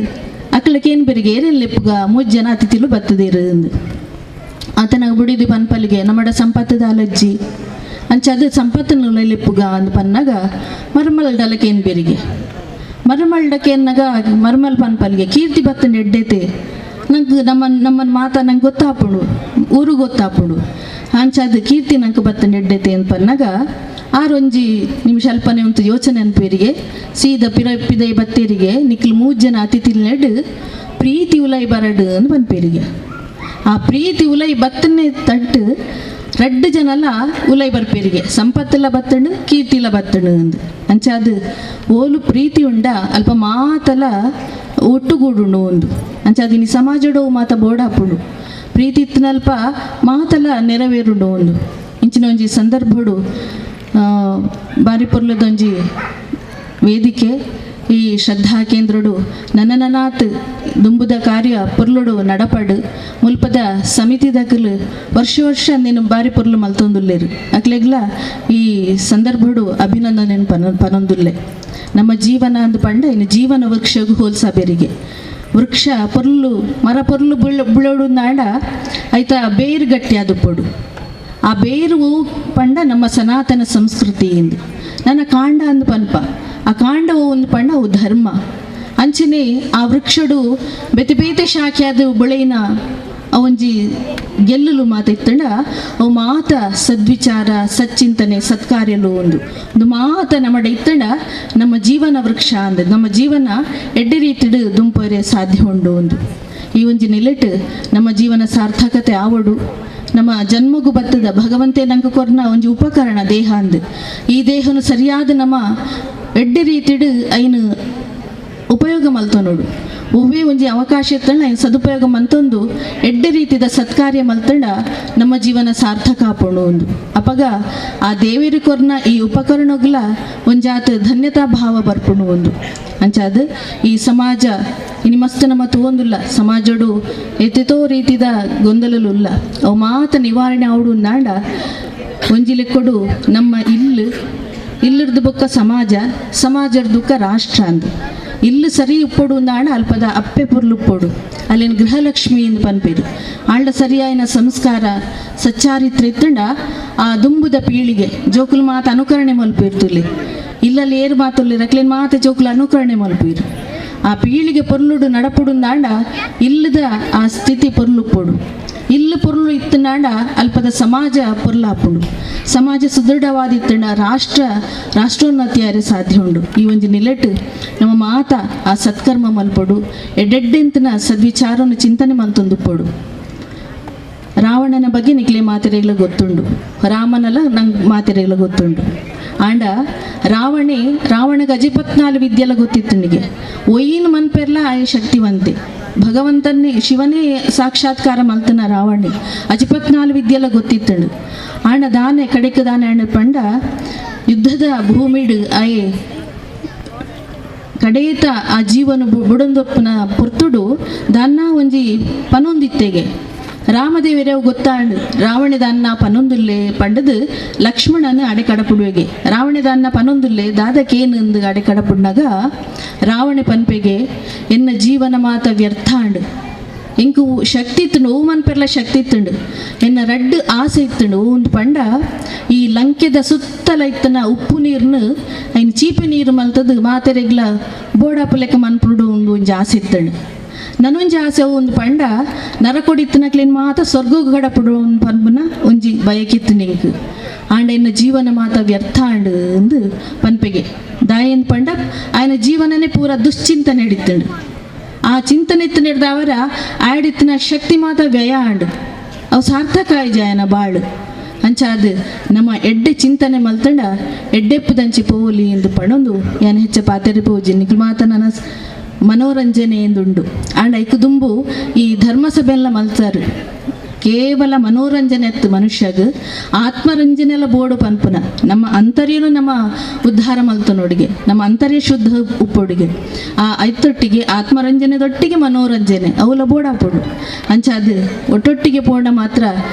ಅಕ್ಕಳಕ್ಕೇನು ಬೆರಿಗೆ ಏರೇನು ಲೆಪ್ಪುಗ ಮೂಜಿ ಜನ ಅತಿಥಿಲು ಬತ್ತದಿರು ಅಂದು ಆತನ ಬುಡಿದು ಪನ್ಪಲಿಗೆ ನಮ್ಮಡ ಸಂಪತ್ತದ ಅಲಜ್ಜಿ ಅಂಚ ಅದು ಸಂಪತ್ತನ್ನು ಉಲೈಲೆಪ್ಪುಗ ಅಂದು ಪನ್ನಾಗ ಮರ್ಮಲ್ಡಲಕೇನು ಬೆರಿಗೆ ಮರ್ಮಲ್ಡಕೇನ್ನಾಗ ಮರ್ಮಲ್ ಪನ್ಪಲಿಗೆ ಕೀರ್ತಿ ಬತ್ತನ ಎಡ್ಡೈತೆ ನಂಗೆ ನಮ್ಮನ್ನು ಮಾತಾ ನಂಗೆ ಗೊತ್ತಾಪುಂಡು ಊರು ಗೊತ್ತಾಪುಂಡು ಅಂಚ ಅದು ಕೀರ್ತಿ ನಂಗೆ ಬತ್ತನ ಎಡ್ಡೈತೆ ಅಂತ ಪನ್ನಾಗ ಆರೊಂಜಿ ನಿಮಿಷ ಅಲ್ಪನೆ ಉಂಟು ಯೋಚನೆ ಅನ್ಪೇರಿಗೆ ಸೀದ ಪಿರ ಪಿದೈ ಬತ್ತೇರಿಗೆ ನಿಕ್ಲು ಮೂರು ಜನ ಅತಿಥಿಲ್ ನೆಡ್ ಪ್ರೀತಿ ಉಲೈ ಬರಡು ಅಂದು ಪನ್ಪೇರಿಗೆ. ಆ ಪ್ರೀತಿ ಉಲೈ ಬತ್ತನೆ ತಟ್ಟು ರಡ್ಡು ಜನಲ ಉಲೈ ಬರ್ಪೇರಿಗೆ ಸಂಪತ್ತೆಲ್ಲ ಬತ್ತಣು ಕೀರ್ತಿಲ ಬತ್ತಣು ಅಂದು ಅಂಚ ಅದು ಓಲು ಪ್ರೀತಿ ಉಂಡ ಅಲ್ಪ ಮಾತಲ ಒಟ್ಟುಗೂಡುಂಡು ಒಂದು ಅಂಚ ಅದು ಇನಿ ಸಮಾಜಡೋ ಮಾತ ಬೋಡಾಪುಂಡು ಪ್ರೀತಿ ಇತ್ತಿನಲ್ಪ ಮಾತಲ ನೆರವೇರುಂಡು ಒಂದು ಇಂಚಿನ ಒಂಜಿ ಸಂದರ್ಭಡು ಬಾರಿ ಪೊರ್ಲದೊಂಜಿ ವೇದಿಕೆ ಈ ಶ್ರದ್ಧಾ ಕೇಂದ್ರಡು ನನ್ನನಾತ್ ದುಂಬುದ ಕಾರ್ಯ ಪೊರ್ಲುಡು ನಡಪಡು ಮುಲ್ಪದ ಸಮಿತಿದಕಲು ವರ್ಷ ವರ್ಷ ನೀನು ಬಾರಿ ಪೊರ್ಲು ಮಲ್ತೊಂದುಲ್ಲೇರು ಅಕ್ಲೆಗ್ಲ ಈ ಸಂದರ್ಭಡು ಅಭಿನಂದನೆ ಪನೊಂದುಲ್ಲೆ. ನಮ್ಮ ಜೀವನ ಅಂದು ಪಂಡ ಇನ್ನು ಜೀವನ ವೃಕ್ಷಗೂ ಹೋಲ್ಸಬೇರಿಗೆ ವೃಕ್ಷ ಪೊರ್ಲು ಮರ ಪೊರ್ಲು ಬುಳೋಡು ನಾಡ ಆಯ್ತಾ ಬೇರು ಗಟ್ಟಿ ಅದು ಪೊಡು ಆ ಬೇರು ಪಂಡ ನಮ್ಮ ಸನಾತನ ಸಂಸ್ಕೃತಿ ಎಂದು ನನ್ನ ಕಾಂಡ ಅಂದು ಪನ್ಪ ಆ ಕಾಂಡವು ಒಂದು ಪಂಡ ಅವು ಧರ್ಮ. ಅಂಚನೆ ಆ ವೃಕ್ಷಡು ಬೇತೆ ಬೇತೆ ಶಾಖೆಯಾದ ಬೊಳೆಯಿನ ಒಂಜಿ ಗೆಲ್ಲುಲು ಮಾತ ಇತ್ತಂಡ ಅವು ಮಾತ ಸದ್ವಿಚಾರ ಸಚ್ಚಿಂತನೆ ಸತ್ಕಾರ್ಯಲು ಒಂದು ಒಂದು ಮಾತ ನಮ್ಮಡ ಇತ್ತಂಡ ನಮ್ಮ ಜೀವನ ವೃಕ್ಷ ಅಂದ ನಮ್ಮ ಜೀವನ ಎಡ್ಡೆ ರೀತಿಡು ದುಂಪರೆ ಸಾಧ್ಯ ಉಂಡು ಒಂದು. ಈ ಒಂಜಿ ನಿಲೆಟ್ ನಮ್ಮ ಜೀವನ ಸಾರ್ಥಕತೆ ಆವಡು ನಮ್ಮ ಜನ್ಮಗು ಬತ್ತದ ಭಗವಂತೆ ನಂಗೆ ಕೊರ್ನ ಒಂಜಿ ಉಪಕರಣ ದೇಹ ಅಂದು. ಈ ದೇಹನು ಸರಿಯಾದ ನಮ್ಮ ಎಡ್ಡೆ ರೀತಿಡು ಐನು ಉಪಯೋಗ ಮಲ್ತೊನೋಡು ಒವ್ವೇ ಒಂಜಿ ಅವಕಾಶ ಇತ್ತಂಡ ಐನ್ ಸದುಪಯೋಗ ಮಲ್ತೊಂದು ಎಡ್ಡೆ ರೀತಿದ ಸತ್ಕಾರ್ಯ ಮಲ್ತಂಡ ನಮ್ಮ ಜೀವನ ಸಾರ್ಥಕ ಆಪೋಣು ಒಂದು. ಅಪಗ ಆ ದೇವೇರು ಕೊರ್ನ ಈ ಉಪಕರಣಗಳ ಒಂಜಾತ ಧನ್ಯತಾ ಭಾವ ಬರ್ಪುಣು ಒಂದು. ಅಂಚಾದ ಈ ಸಮಾಜ ಇನಿ ಮಸ್ತ್ ನಮ್ಮ ತೂವೊಂದುಲ್ಲ ಸಮಾಜಡು ಎತ್ತೆತೋ ರೀತಿದ ಗೊಂದಲಲುಲ್ಲ ಅವು ಮಾತ ನಿವಾರಣೆ ಆವಡು ನಾಂಡ ಒಂಜಿ ಲೆಕ್ಕೊಡು ನಮ್ಮ ಇಲ್ಲು ಇಲ್ಲದ ಬೊಕ್ಕ ಸಮಾಜ ಸಮಾಜದ ದುಃಖ ರಾಷ್ಟ್ರ ಅಂದು. ಇಲ್ಲು ಸರಿ ಉಪ್ಪೊಡು ನಾಣ ಅಲ್ಪದ ಅಪ್ಪೆ ಪೊರ್ಲುಪ್ಪೊಡು ಅಲ್ಲಿನ ಗೃಹಲಕ್ಷ್ಮಿ ಎಂದು ಪನ್ಪೇರು ಆಂಡ ಸರಿಯಾಯಿನ ಸಂಸ್ಕಾರ ಸಚ್ಚಾರಿತ್ರ ಇತ್ತಂಡ ಆ ದುಂಬುದ ಪೀಳಿಗೆ ಜೋಕುಲು ಮಾತ ಅನುಕರಣೆ ಮಲ್ಪಿರ್ತುಲ್ಲಿ ಇಲ್ಲಲ್ಲಿ ಏರು ಮಾತುಲ್ಲಿ ರಕ್ಲೇನ್ ಮಾತ ಜೋಕುಲು ಅನುಕರಣೆ ಮಲ್ಪೀರು ಆ ಪೀಳಿಗೆ ಪೊರ್ಲುಡು ನಡಪುಡು ನಾಂಡ ಇಲ್ಲದ ಆ ಸ್ಥಿತಿ ಪೊರ್ಲುಪ್ಪೊಡು ಇಲ್ಲು ಪೊರ್ಲು ಇತ್ತನಾಂಡ ಅಲ್ಪದ ಸಮಾಜ ಪೊರ್ಲಾಪುಂಡು ಸಮಾಜ ಸುದೃಢವಾದಿತ್ತಂಡ ರಾಷ್ಟ್ರೋನ್ನತಿಯಾರೆ ಸಾಧ್ಯ ಉಂಡು. ಈ ಒಂಜಿ ನಿಲೆಟ್ ನಮ್ಮ ಮಾತ ಆ ಸತ್ಕರ್ಮ ಮಲ್ಪೊಡು ಎಡ್ಡೆಡ್ಡೆಂತನ ಸದ್ವಿಚಾರವನ್ನು ಚಿಂತನೆ ಮಲ್ತೊಂದುಪ್ಪೊಡು. ರಾವಣನ ಬಗ್ಗೆ ನಿಕ್ಲೆ ಮಾತೆರೆಗ್ಲ ಗೊತ್ತುಂಡು ರಾಮನಲ ನಂಗೆ ಮಾತೆರೆಗ್ಲ ಗೊತ್ತುಂಡು. ಆಂಡ ರಾವಣ ಗಜಪತ್ನಾಲು ವಿದ್ಯೆಲ್ಲ ಗೊತ್ತಿತ್ತು ನಿಗೆ ಒಯ್ಯಿನ ಮನ್ಪೆರ್ಲ ಆಯ ಶಕ್ತಿವಂತೆ ಭಗವಂತನೇ ಶಿವನೇ ಸಾಕ್ಷಾತ್ಕಾರ ಮಲ್ತನ ರಾವಣೆ ಅಜಿಪತ್ನಾಲು ವಿದ್ಯೆಲ್ಲ ಗೊತ್ತಿತ್ತಳು. ಆಂಡ ದಾನೆ ಕಡೆಕ ದಾನೆ ಅಣ್ಣ ಪಂಡ ಯುದ್ಧದ ಭೂಮಿಡು ಆಯೆ ಕಡೇತ ಆ ಜೀವನ ಬುಡೊಂದೊಪ್ಪನ ಪೊರ್ತುಡು ದಾನ್ನ ಒಂಜಿ ಪನೊಂದಿತ್ತೆಗೆ ರಾಮದೇವರವು ಗೊತ್ತಾಂಡು ರಾವಣದಾನ್ನ ಪನೊಂದುಲ್ಲೆ ಪಂಡದು ಲಕ್ಷ್ಮಣನ ಅಡೆ ಕಡಪುಡುವೆಗೆ ರಾವಣದಾನ್ನ ಪನೊಂದುಲ್ಲೆ ದಾದಕೇನು ಅಡೆ ಕಡಪುಡ್ನಾಗ ರಾವಣೆ ಪನ್ಪೆಗೆ ಎನ್ನ ಜೀವನ ಮಾತ ವ್ಯರ್ಥ ಅಂಡು ಇಂಕು ಶಕ್ತಿ ಇತ್ತುಂಡು ಓ ಮನ್ಪೆರ್ಲ ಶಕ್ತಿ ಇತ್ತುಂಡು ಎನ್ನ ರಡ್ಡು ಆಸೆ ಇತ್ತುಂಡು ಒಂದು ಪಂಡ ಈ ಲಂಕೆದ ಸುತ್ತಲ ಇತ್ತನ ಉಪ್ಪು ನೀರ್ನು ಐನ್ ಚೀಪೆ ನೀರು ಮಲ್ತದು ಮಾತೆರೆಗ್ಲ ಬೋಡಾಪು ಲೆಕ್ಕ ಮನ್ಪುಡು ಒಂದು ಒಂಜಿ ಆಸೆ ಇತ್ತುಂಡು. ನನೊಂಜಿ ಆಸೆ ಒಂದು ಪಂಡ ನರಕೊಡಿತ್ತನಕ್ಲೇನು ಮಾತ ಸ್ವರ್ಗ ಗಡಪುಡು ಪನ್ಪುನ ಒಂಜಿ ಬಯಕಿತ್ತು ನಿಂಕ್ ಆಂಡ ಎನ್ನ ಜೀವನ ಮಾತ ವ್ಯರ್ಥ ಅಂಡು ಎಂದು ಪನ್ಪೆಗೆ ದಾಯನ್ ಪಂಡ ಆಯನ ಜೀವನನೇ ಪೂರ ದುಶ್ಚಿಂತನೆ ಹಿಡಿತಂಡು ಆ ಚಿಂತನೆ ಇತ್ತು ಹಿಡ್ದವರ ಆಡಿತ್ತಿನ ಶಕ್ತಿ ಮಾತ ವ್ಯಯ ಆಂಡು ಅವು ಸಾರ್ಥಕ ಆಯ್ಜ ಆಯನ ಬಾಳು. ಅಂಚಾದ ನಮ್ಮ ಎಡ್ಡೆ ಚಿಂತನೆ ಮಲ್ತಂಡ ಎಡ್ಡೆಪ್ಪುದಂಚಿ ಪೋಲಿ ಎಂದು ಪಣೊಂದು ಯಾನ ಹೆಚ್ಚ ಪಾತೆರೆ ಪೋಜಿ ನಿಕ್ಲು ಮಾತ ನನ್ನ ಮನೋರಂಜನೆ ಎಂದುಂಡು. ಆಂಡ ಐಕುದುಂಬು ಈ ಧರ್ಮಸಭೆಲ್ಲ ಮಲ್ತಾರು ಕೇವಲ ಮನೋರಂಜನೆ ಎತ್ತು ಮನುಷ್ಯಗ ಆತ್ಮರಂಜನೆಲ್ಲ ಬೋಡು ಪನ್ಪುನ ನಮ್ಮ ಅಂತರ್ಯನು ನಮ್ಮ ಉದ್ಧಾರ ಮಲ್ತನೊಡಿಗೆ ನಮ್ಮ ಅಂತರ್ಯ ಶುದ್ಧ ಉಪ್ಪೊಡಿಗೆ ಆ ಐತೊಟ್ಟಿಗೆ ಆತ್ಮರಂಜನೆದೊಟ್ಟಿಗೆ ಮನೋರಂಜನೆ ಅವಲ ಬೋಡಾಪೊಡು. ಅಂಚಾದ ಒಟ್ಟೊಟ್ಟಿಗೆ ಪೋಂಡ ಮಾತ್ರ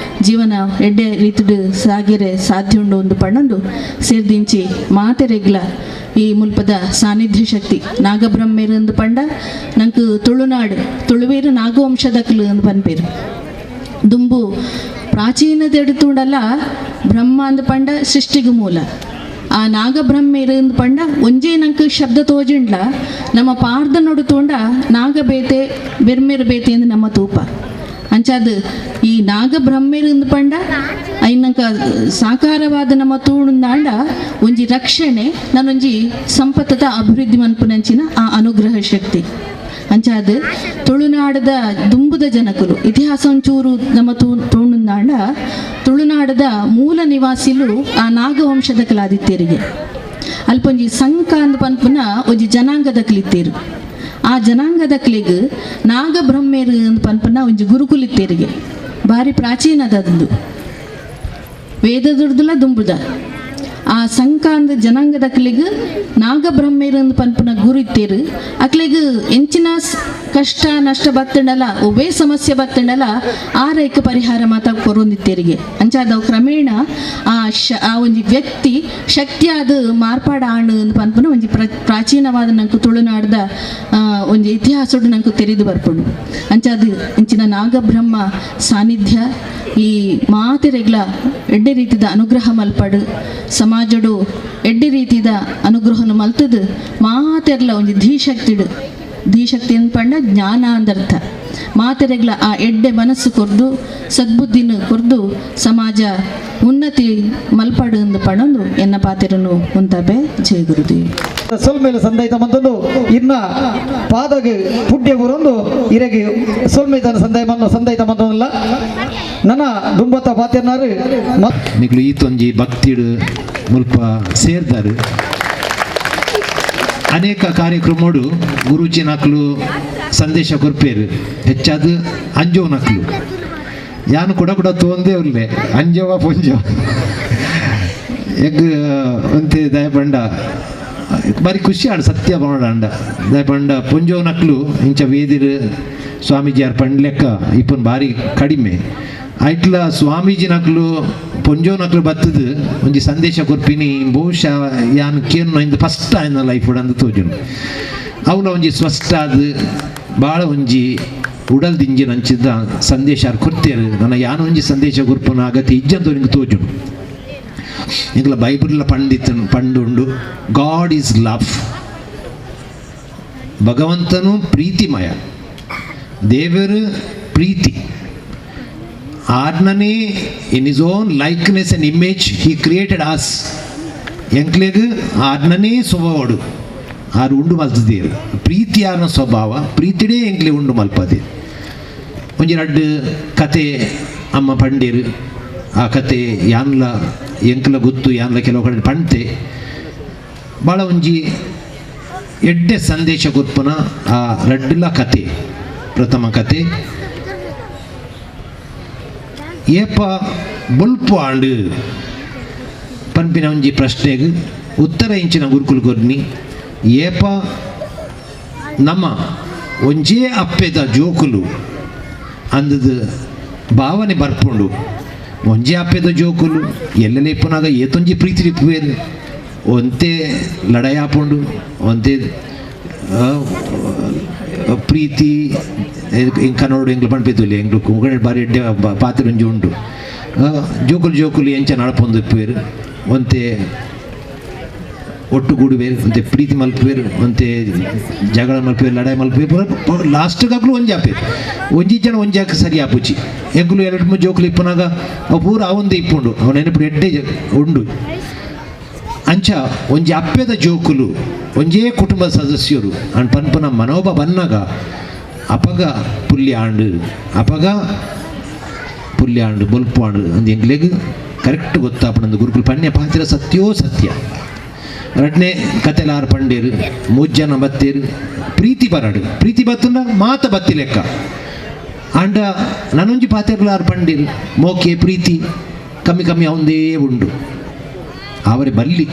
ಜೀವನ ಎಡ್ಡೆ ರೀತಿಡು ಸಾಗಿರೆ ಸಾಧ್ಯ ಉಂಡು ಒಂದು ಪಣ್ಣೊಂದು ಸೇರ್ದಿಂಚಿ ಮಾತೆರೆಗ್ಲ ಈ ಮುಲ್ಪದ ಸಾನ್ನಿಧ್ಯ ಶಕ್ತಿ ನಾಗಬ್ರಹ್ಮೇರು ಅಂದು ಪಂಡ ನಂಗೆ ತುಳುನಾಡು ತುಳುವೇರು ನಾಗವಂಶದಕ್ಲು ಅಂದು ಪನ್ಪೇರು ದುಂಬು ಪ್ರಾಚೀನದೆಡುತ್ತುಂಡಲ್ಲ ಬ್ರಹ್ಮ ಅಂದ ಪಂಡ ಸೃಷ್ಟಿಗೆ ಮೂಲ ಆ ನಾಗಬ್ರಹ್ಮೇರು ಅಂದು ಪಂಡ ಒಂಜೇ ನಂಗೆ ಶಬ್ದ ತೋಜಿಂಡ್ಲ ನಮ್ಮ ಪಾರ್ದ ನೋಡು ತೋಂಡ ನಾಗಬೇತೆ ಬೆರ್ಮೇರು ಬೇತೆ ಎಂದು ನಮ್ಮ ತೂಪ. ಅಂಚಾದ ಈ ನಾಗಬ್ರಹ್ಮೇರು ಅಂದು ಪಂಡ ಐನಂಕ ಸಾಕಾರವಾದ ನಮ್ಮ ತೂಣುಂದಾಂಡ ಒಂಜಿ ರಕ್ಷಣೆ ನಾನೊಂಜಿ ಸಂಪತ್ತದ ಅಭಿವೃದ್ಧಿ ಮನ್ಪುನಂಚಿನ ಆ ಅನುಗ್ರಹ ಶಕ್ತಿ. ಅಂಚಾದ ತುಳುನಾಡದ ದುಂಬುದ ಜನಕುಲು ಇತಿಹಾಸ ಒಂಚೂರು ನಮ್ಮ ತೋಣುಂದಾಂಡ ತುಳುನಾಡದ ಮೂಲ ನಿವಾಸಿಲು ಆ ನಾಗವಂಶದ ಕಲಾದಿತ್ತೇರಿಗೆ ಅಲ್ಪೊಂಜಿ ಸಂಕ ಅಂದ್ ಪನ್ಪುನ ಒಂಜಿ ಜನಾಂಗದ ಕಲಿತೇರು ಆ ಜನಾಂಗದ ಕಲಿಗ್ ನಾಗಬ್ರಹ್ಮೇರು ಅಂದ್ ಪನ್ಪುನ ಒಂಜಿ ಗುರುಕುಲಿತ್ತೇರಿಗೆ ಭಾರಿ ಪ್ರಾಚೀನದದು ವೇದದುರ್ದುಲ ದುಂಬುದ ಆ ಸಂಕಾಂದ ಜನಾಂಗದ ಅಕ್ಲಿಗ್ ನಾಗಬ್ರಹ್ಮೇರು ಅಂದ್ ಪನ್ಪುನ ಗುರು ಇತ್ತೇರು ಅಕ್ಲಿಗ್ ಎಂಚಿನ ಕಷ್ಟ ನಷ್ಟ ಬತ್ತಂಡಲ ಒವ್ವೇ ಸಮಸ್ಯೆ ಬತ್ತಂಡಲ ಆ ರೈಕ ಪರಿಹಾರ ಮಾತ ಕೊರೊಂದಿತ್ತೇರಿಗೆ. ಅಂಚಾದವು ಕ್ರಮೇಣ ಆ ಒಂಜಿ ವ್ಯಕ್ತಿ ಶಕ್ತಿಯಾದ ಮಾರ್ಪಾಡ ಆಣು ಅಂದ್ ಪನ್ಪುನ ಒಂಜಿ ಪ್ರಾಚೀನವಾದ ನಂಕು ತುಳುನಾಡ್ದ ಒಂಜಿ ಇತಿಹಾಸಡು ನಂಕು ತೆರೆದು ಬರ್ಪುಂಡು. ಅಂಚಾದ ಇಂಚಿನ ನಾಗಬ್ರಹ್ಮ ಸಾನ್ನಿಧ್ಯ ಈ ಮಾತೆರೆಗ್ಲ ಎಡ್ಡೆ ರೀತಿದ ಅನುಗ್ರಹ ಮಲ್ಪಡು ಸಮಾಜಡು ಎಡ್ಡೆ ರೀತಿದ ಅನುಗ್ರಹನು ಮಲ್ತದು ಮಾತೆರ್ಲ ಒಂಜಿ ಧೀಶಕ್ತಿಡು ಧೀಶಕ್ತಿ ಪಂಡ ಜ್ಞಾನ ಅಂದರ್ಥ. ಮಾತೆರೆಗ್ಲ ಆ ಎಡ್ಡೆ ಮನಸ್ಸು ಕೊರ್ದು ಸದ್ಬುದ್ಧಿನ ಕೊರ್ದು ಸಮಾಜ ಉನ್ನತಿ ಮಲ್ಪಡು ಎಂದು ಪಣೊಂದು ಎನ್ನ ಪಾತೆರನು ಉಂತಾಬೆ. ಜಯ ಗುರುದೇವ್. ಸೊಲ್ಮೇಲೆ ಸಂದೈತ ಮಂತೊಂದು ಇನ್ನ ಪಾದಗ ಪುಡ್ಯ ಗುರೊಂದು ಇರೆಗೆ ಸೊಲ್ಮೇತನ ಸಂದೈ ಮನ್ನು ಸಂದೈತ ಮಂತೊಂದಲ್ಲ ನನ್ನ ದುಂಬತ್ತ ಪಾತೆರ್ನಾರು ನಿಕ್ಲು ಈತೊಂಜಿ ಭಕ್ತಿಡು ಮುಲ್ಪ ಸೇರ್ದಾರು. ಅನೇಕ ಕಾರ್ಯಕ್ರಮಡು ಗುರೂಜಿ ನಕ್ಲು ಸಂದೇಶ ಕೊರ್ಪೇರು, ಹೆಚ್ಚಾದ ಅಂಜೋ ನಕ್ಲು ಯಾನು ಕೂಡ ಕೂಡ ತೋಂದೇ ಉಲ್ಲೆ ಅಂಜವ ಪೊಂಜವ ಎಗ್ ಒಂತೆ ದಯಪಂಡ ಬಾರಿ ಖುಷಿ ಆಂಡ್ ಸತ್ಯ ಪಂಡ ದಯಪಂಡ ಪೊಂಜೋ ನಕ್ಲು ಇಂಚ ವೇದಿರು ಸ್ವಾಮೀಜಿ ಯಾರು ಪಂಡ್ಲೆಕ್ಕ ಇಪ್ಪನ್ ಬಾರಿ ಕಡಿಮೆ ಐಟ್ಲ ಸ್ವಾಮೀಜಿ ನಕ್ಲು ಪೊಂಜೋ ನಕ್ಲು ಬತ್ತದು ಒಂಜಿ ಸಂದೇಶ ಕೊರ್ಪಿನಿ ಬಹುಶಃ ಯಾನ್ ಕೇನು ಇಂದು ಫಸ್ಟ್ ಆಯ್ನ ಲೈಫ್ ಅಂದು ತೋಜುನು. ಅವಳ ಒಂಜಿ ಸ್ವಸ್ಥ ಆದ ಭಾಳ ಒಂಜಿ ಉಡಲ್ ದಿಂಜಿನ ಅಂಚಿದ್ದ ಸಂದೇಶ ಕೊರ್ತೇರು. ನನ್ನ ಯಾನು ಒಂಜಿ ಸಂದೇಶ ಕೊರ್ಪುನ ಅಗತ್ಯ ಇಜ್ಜಂತ ನಿಂಗೆ ತೋಜುನು. ಇಂಗ್ಲ ಬೈಬಲ್ಲ ಪಂಡಿತ ಪಂಡುಂಡು, god is love, ಭಗವಂತನು ಪ್ರೀತಿಮಯ, ದೇವರು ಪ್ರೀತಿ. ಆರ್ನನೇ in his own likeness and image he created us. ಎಂಕ್ಲೆಗ್ ಆರ್ನನೇ ಸ್ವಭಾವಡು ಆರು ಉಂಡು ಮಲ್ತದೇರು. ಪ್ರೀತಿ ಆರ್ನ ಸ್ವಭಾವ, ಪ್ರೀತಿಡೇ ಎಂಕ್ಲೆ ಉಂಡು ಮಲ್ಪದೆ. ಒಂಜಿ ರಡ್ಡು ಕತೆ ಅಮ್ಮ ಪಂಡೇರು, ಆ ಕತೆ ಯಾನ್ಲ ಎಂಕ್ಲ ಗೊತ್ತು, ಯಾನ್ಲ ಕೆಲವು ಕಡೆ ಪಂತೆ ಭಾಳ ಒಂಜಿ ಎಡ್ಡೆ ಸಂದೇಶ ಗೊತ್ತುನ ಆ ರಡ್ಡುಲ ಕತೆ. ಪ್ರಥಮ ಕತೆ ಏಪ ಬೊಲ್ಪು ಆಂಡು ಪನ್ಪಿನ ಒಂಜಿ ಪ್ರಶ್ನೆಗೆ ಉತ್ತರ ಇಂಚಿನ ಗುರುಕುಲ್ ಕೊರ್ನಿ. ಏಪ ನಮ್ಮ ಒಂಜೇ ಅಪ್ಪೆದ ಜೋಕುಲು ಅಂದದ ಭಾವನೆ ಬರ್ಪುಂಡು. ಒಂಜೇ ಅಪ್ಪೆದ ಜೋಕುಲು ಎಲ್ಲೆಲ್ಲ ಇಪ್ಪುನಾಗ ಏತೊಂಜಿ ಪ್ರೀತಿ ಇಪ್ಪುವೇರು, ಒಂತೆ ಲಡಾಯಿ ಆಪುಂಡು, ಒಂತೆ ಪ್ರೀತಿ ಕನ್ನಡ ಎಂಗ್ಲು ಪಂಪಿತ್ತುಲ್ಲ ಎಂಗ್ಲು ಕುಂಕಣೆ ಬಾರಿ ಎಡ್ಡೆ ಪಾತ್ರೆ ಒಂಜಿ ಉಂಡು. ಜೋಕುಲು ಜೋಕುಲು ಎಂಚ ನಡಪೊಂದು ಇಪ್ಪುವೇರು, ಒಂತೆ ಒಟ್ಟುಗೂಡುವೇರು, ಒಂತೆ ಪ್ರೀತಿ ಮಲ್ಪುವೇರು, ಒಂತೆ ಜಗಳ ಮಲ್ಪುವೇರು, ಲಡಾಯಿ ಮಲ್ಪುವೇರು, ಲಾಸ್ಟ್ಗಾಗ್ಲೂ ಒಂಜಿ ಆಪೇರು. ಒಂಜಿ ಜನ ಒಂಜಿ ಹಾಕಿ ಸರಿ ಆಪುಚಿ. ಎಂಗ್ಲು ಎರಡು ಮೂರು ಜೋಕುಲು ಇಪ್ಪುನಾಗ ಅವು ಪೂರ ಅವಂದೇ ಇಪ್ಪುಂಡು, ಅವು ನೆನಪು ಎಡ್ಡೆ ಉಂಡು. ಅಂಚ ಒಂಜಿ ಅಪ್ಪೆದ ಜೋಕುಲು ಒಂಜೇ ಕುಟುಂಬದ ಸದಸ್ಯರು ಅಂಡ್ ಪನ್ಪುನ ಮನೋಭ ಬನ್ನಾಗ ಅಪಗ ಪುಲ್ಯ ಆಂಡು, ಅಪಗ ಪುಲ್ಯ ಆಂಡು ಬೊಲ್ಪು ಆಂಡು ಅಂದ್ ಎಂಗ್ಲೆಗ್ ಕರೆಕ್ಟ್ ಗೊತ್ತಾಪಣಂದು ಗುರುಕುಲು ಪಣ್ಯ ಪಾತಿರ ಸತ್ಯೋ ಸತ್ಯ. ರಡ್ನೆ ಕತೆಲಾರ್ ಪಂಡೇರು ಮೂಜನ ಬತ್ತೇರು ಪ್ರೀತಿ ಬರಡು, ಪ್ರೀತಿ ಬತ್ತುಂಡ ಮಾತ ಬತ್ತಿ ಲೆಕ್ಕ ಆಂಡ ನಾನೊಂಜಿ ಪಾತೆರ್ಲಾರ್ ಪಂಡೇರು ಮೋಕೆ ಪ್ರೀತಿ ಕಮ್ಮಿ ಕಮ್ಮಿ ಅವಂದೇ ಉಂಡು. ಅವರೇ ಬಲ್ಲಿ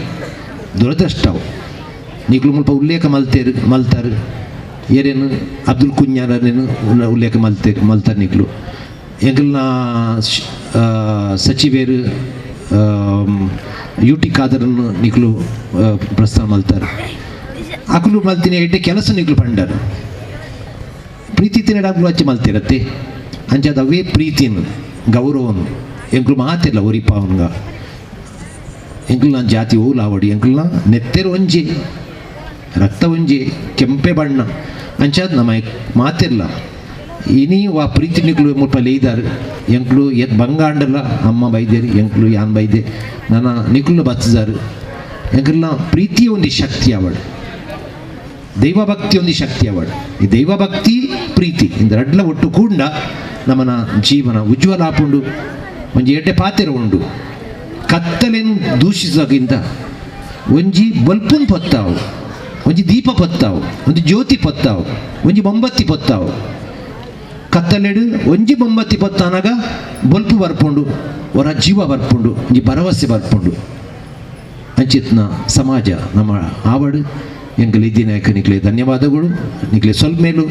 ದುರದೃಷ್ಟವು ನೀಕ್ಲು ಮುಲ್ಪ ಉಲ್ಲೇಖ ಮಲ್ತೇರು ಮಲ್ತಾರು ಏರೇನು ಅಬ್ದುಲ್ ಕುഞ്ഞಾರನೇನು ಉಲ್ಲೇಖ ಮಲ್ತೇರು ಮಲ್ತಾರ್ ನೀಕ್ಲು. ಎಂಕಲ್ನ ಸಚಿವೇರು ಯು ಟಿ ಖಾದರನ್ನು ನೀಕ್ಲು ಪ್ರಸ್ತಾವ ಮಲ್ತಾರೆ. ಅಕುಲು ಮಲ್ತಿನ ಎಡ್ಡೆ ಕೆಲಸ ನೀಕ್ಲು ಪಂಡರು ಪ್ರೀತಿ ತಿನ್ನಡಾಗ್ಲು ಅಚ್ಚೆ ಮಲ್ತಿರತ್ತೆ. ಅಂಚಾದ ಅವೇ ಪ್ರೀತಿಯನ್ನು ಗೌರವನು ಎಂಕ್ಲು ಮಾತಿಲ್ಲ ಒರಿಪಾವನ್ಗ. ಎಂಕಲ್ನ ಜಾತಿ ಓಲಾವಡಿ, ಎಂಕಲ್ನ ನೆತ್ತೆರು ಒಂಜಿ, ರಕ್ತ ಒಂಜಿ, ಕೆಂಪೆ ಬಣ್ಣ ಅಂಚಾದ ನಮ್ಮ ಮಾತಿಲ್ಲ. ಇನಿ ವಾ ಪ್ರೀತಿ ನಿಕ್ಲು ಮುಲ್ಪ ಲೇಯ್ದಾರು ಎಂಕ್ಲು ಎತ್ ಬಂಗಾಂಡಲ್ಲ ಅಮ್ಮ ಬೈದೇರು, ಎಂಕ್ಲು ಯಾನ್ ಬೈದೆ ನನ್ನ ನಿಕ್ಲು ಬತ್ತಿದಾರು. ಎಂಕಲ್ನ ಪ್ರೀತಿಯ ಒಂದು ಶಕ್ತಿ ಅವಳು, ದೈವಭಕ್ತಿ ಒಂದು ಶಕ್ತಿ ಅವಳು. ಈ ದೈವಭಕ್ತಿ ಪ್ರೀತಿ ಇಂದ ರಡ್ಲ ಒಟ್ಟು ಕೂಂಡ ನಮ್ಮನ ಜೀವನ ಉಜ್ವಲ ಆಪುಂಡು, ಒಂಜಿ ಎಡ್ಡೆ ಪಾತೆರ ಉಂಡು. ಕತ್ತಲೆನ್ ದೂಷಿಸೋಗಿಂತ ಒಂಜಿ ಬಲ್ಪುನ್ ಪೊತ್ತಾವು, ಒಂಜಿ ದೀಪ ಪೊತ್ತಾವು, ಒಂಜಿ ಜ್ಯೋತಿ ಪೊತ್ತಾವು, ಒಂಜಿ ಮೊಂಬತ್ತಿ ಪೊತ್ತಾವು. ಕತ್ತಲೆಡು ಒಂಜಿ ಮೊಂಬತ್ತಿ ಪೊತ್ತಾನಾಗ ಬೊಲ್ಪು ಬರ್ಪುಂಡು, ಹೊರ ಜೀವ ಬರ್ಪುಂಡು, ಒಂಜಿ ಭರವಸೆ ಬರ್ಪುಂಡು. ಅಂಚಿತ್ನ ಸಮಾಜ ನಮ್ಮ ಆವಡು ಎಂಕಲ್ ಇದ್ದಿನಾಯಕ ನಿಕ್ಲೆ ಧನ್ಯವಾದಗಳು. ನಿಕ್ಲೆ ಸೊಲ್ಮೇಲು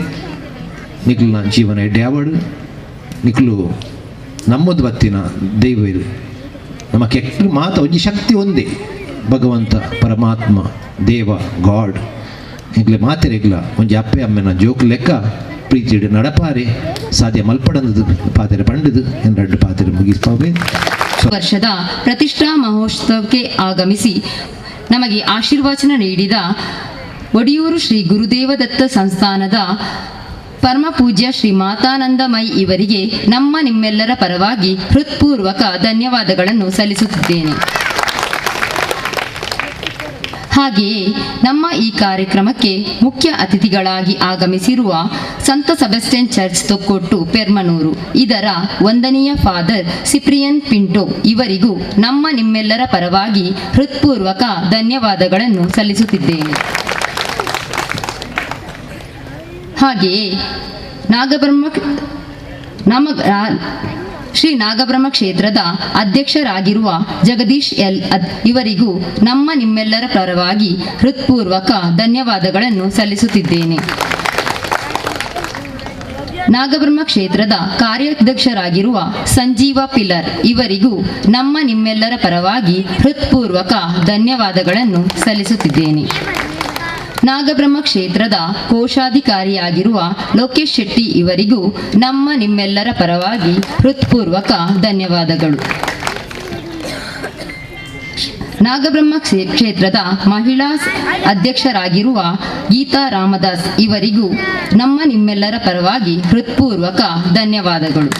ನಿಕ್ಲನ ಜೀವನ ಎಡ್ಡೆ ಆವಡು. ನಿಕ್ಲು ನಮ್ಮದು ಬತ್ತಿನ ದೈವರು ನಮ್ಮ ಕೆಟ್ಟ ಮಾತ ಒಂಜಿ ಶಕ್ತಿ ಒಂದೇ ಭಗವಂತ ಪರಮಾತ್ಮ ದೇವ ಗಾಡ್. ಎಂಕ್ಲೆ ಮಾತೆರೆಗ್ಲ ಒಂಜಿ ಅಪ್ಪೆ ಅಮ್ಮೆನ ಜೋಕ್ ಲೆಕ್ಕ ಪ್ರೀತಿಡು ನಡಪಾರೆ ಸಾಧ್ಯ ಮಲ್ಪಡಂದು ಪಾತೆರೆ ಪಂಡದು ಎರಡು ಪಾತೆರೆ ಮುಗಿಸ್ಪಾವೆ. ವರ್ಷದ ಪ್ರತಿಷ್ಠಾ ಮಹೋತ್ಸವಕ್ಕೆ ಆಗಮಿಸಿ ನಮಗೆ ಆಶೀರ್ವಚನ ನೀಡಿದ ಒಡಿಯೂರು ಶ್ರೀ ಗುರುದೇವದತ್ತ ಸಂಸ್ಥಾನದ ಪರಮ ಪೂಜ್ಯ ಶ್ರೀ ಮಾತಾನಂದಮಯಿ ಇವರಿಗೆ ನಮ್ಮ ನಿಮ್ಮೆಲ್ಲರ ಪರವಾಗಿ ಹೃತ್ಪೂರ್ವಕ ಧನ್ಯವಾದಗಳನ್ನು ಸಲ್ಲಿಸುತ್ತಿದ್ದೇನೆ. ಹಾಗೆಯೇ ನಮ್ಮ ಈ ಕಾರ್ಯಕ್ರಮಕ್ಕೆ ಮುಖ್ಯ ಅತಿಥಿಗಳಾಗಿ ಆಗಮಿಸಿರುವ ಸಂತ ಸೆಬೆಸ್ಟಿಯನ್ ಚರ್ಚ್, ತೊಕ್ಕೊಟ್ಟು, ಪೆರ್ಮನೂರು ಇದರ ವಂದನೀಯ ಫಾದರ್ ಸಿಪ್ರಿಯನ್ ಪಿಂಟೋ ಇವರಿಗೂ ನಮ್ಮ ನಿಮ್ಮೆಲ್ಲರ ಪರವಾಗಿ ಹೃತ್ಪೂರ್ವಕ ಧನ್ಯವಾದಗಳನ್ನು ಸಲ್ಲಿಸುತ್ತಿದ್ದೇನೆ. ಹಾಗೆಯೇ ನಾಗಬ್ರಹ್ಮ ನಮ್ಮ ಶ್ರೀ ನಾಗಬ್ರಹ್ಮ ಕ್ಷೇತ್ರದ ಅಧ್ಯಕ್ಷರಾಗಿರುವ ಜಗದೀಶ್ ಎಲ್ ಇವರಿಗೂ ನಮ್ಮ ನಿಮ್ಮೆಲ್ಲರ ಪರವಾಗಿ ಹೃತ್ಪೂರ್ವಕ ಧನ್ಯವಾದಗಳನ್ನು ಸಲ್ಲಿಸುತ್ತಿದ್ದೇನೆ. ನಾಗಬ್ರಹ್ಮ ಕ್ಷೇತ್ರದ ಕಾರ್ಯಾಧ್ಯಕ್ಷರಾಗಿರುವ ಸಂಜೀವ ಪಿಲ್ಲರ್ ಇವರಿಗೂ ನಮ್ಮ ನಿಮ್ಮೆಲ್ಲರ ಪರವಾಗಿ ಹೃತ್ಪೂರ್ವಕ ಧನ್ಯವಾದಗಳನ್ನು ಸಲ್ಲಿಸುತ್ತಿದ್ದೇನೆ. ನಾಗಬ್ರಹ್ಮ ಕ್ಷೇತ್ರದ ಕೋಶಾಧಿಕಾರಿಯಾಗಿರುವ ಲೋಕೇಶ್ ಶೆಟ್ಟಿ ಇವರಿಗೂ ನಮ್ಮ ನಿಮ್ಮೆಲ್ಲರ ಪರವಾಗಿ ಹೃತ್ಪೂರ್ವಕ ಧನ್ಯವಾದಗಳು. ನಾಗಬ್ರಹ್ಮ ಕ್ಷೇತ್ರದ ಮಹಿಳಾ ಅಧ್ಯಕ್ಷರಾಗಿರುವ ಗೀತಾ ರಾಮದಾಸ್ ಇವರಿಗೂ ನಮ್ಮ ನಿಮ್ಮೆಲ್ಲರ ಪರವಾಗಿ ಹೃತ್ಪೂರ್ವಕ ಧನ್ಯವಾದಗಳು.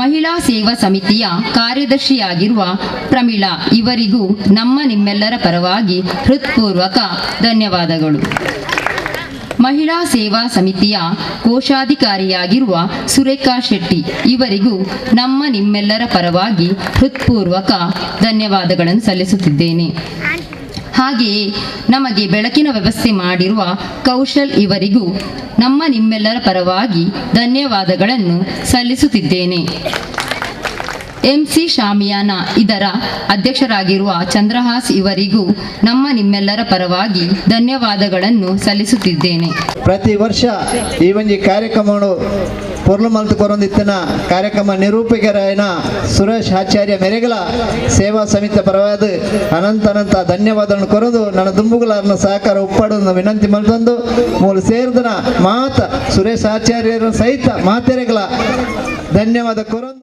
ಮಹಿಳಾ ಸೇವಾ ಸಮಿತಿಯ ಕಾರ್ಯದರ್ಶಿಯಾಗಿರುವ ಪ್ರಮೀಳಾ ಇವರಿಗೂ ನಮ್ಮ ನಿಮ್ಮೆಲ್ಲರ ಪರವಾಗಿ ಹೃತ್ಪೂರ್ವಕ ಧನ್ಯವಾದಗಳು. ಮಹಿಳಾ ಸೇವಾ ಸಮಿತಿಯ ಕೋಶಾಧಿಕಾರಿಯಾಗಿರುವ ಸುರೇಖಾ ಶೆಟ್ಟಿ ಇವರಿಗೂ ನಮ್ಮ ನಿಮ್ಮೆಲ್ಲರ ಪರವಾಗಿ ಹೃತ್ಪೂರ್ವಕ ಧನ್ಯವಾದಗಳನ್ನು ಸಲ್ಲಿಸುತ್ತಿದ್ದೇನೆ. ಹಾಗೆಯೇ ನಮಗೆ ಬೆಳಕಿನ ವ್ಯವಸ್ಥೆ ಮಾಡಿರುವ ಕೌಶಲ್ ಇವರಿಗೂ ನಮ್ಮ ನಿಮ್ಮೆಲ್ಲರ ಪರವಾಗಿ ಧನ್ಯವಾದಗಳನ್ನು ಸಲ್ಲಿಸುತ್ತಿದ್ದೇನೆ. ಎಂಸಿ ಶಾಮಿಯಾನ ಇದರ ಅಧ್ಯಕ್ಷರಾಗಿರುವ ಚಂದ್ರಹಾಸ್ ಇವರಿಗೂ ನಮ್ಮ ನಿಮ್ಮೆಲ್ಲರ ಪರವಾಗಿ ಧನ್ಯವಾದಗಳನ್ನು ಸಲ್ಲಿಸುತ್ತಿದ್ದೇನೆ. ಪ್ರತಿ ವರ್ಷ ಈ ಒಂಜಿ ಕಾರ್ಯಕ್ರಮವನ್ನು ಪೊರ್ಲು ಮಲ್ತು ಕೊರೊಂದಿತ್ತಿನ ಕಾರ್ಯಕ್ರಮ ನಿರೂಪಕರಾಯನ ಸುರೇಶ್ ಆಚಾರ್ಯ ಮೆರೆಗಲ ಸೇವಾ ಸಮಿತಿ ಪರವಾದ ಅನಂತ ಅನಂತ ಧನ್ಯವಾದಗಳನ್ನು ಕೊರದು ನನ್ನ ದುಂಬುಗಳನ್ನ ಸಹಕಾರ ಉಪ್ಪಾಡು ವಿನಂತಿ ಮಲ್ತೊಂದು ಮೂಲ ಸೇರಿದನ ಮಾತ ಸುರೇಶ್ ಆಚಾರ್ಯರ ಸಹಿತ ಮಾತೆರೆಗಳ ಧನ್ಯವಾದ ಕೊರೊಂದು.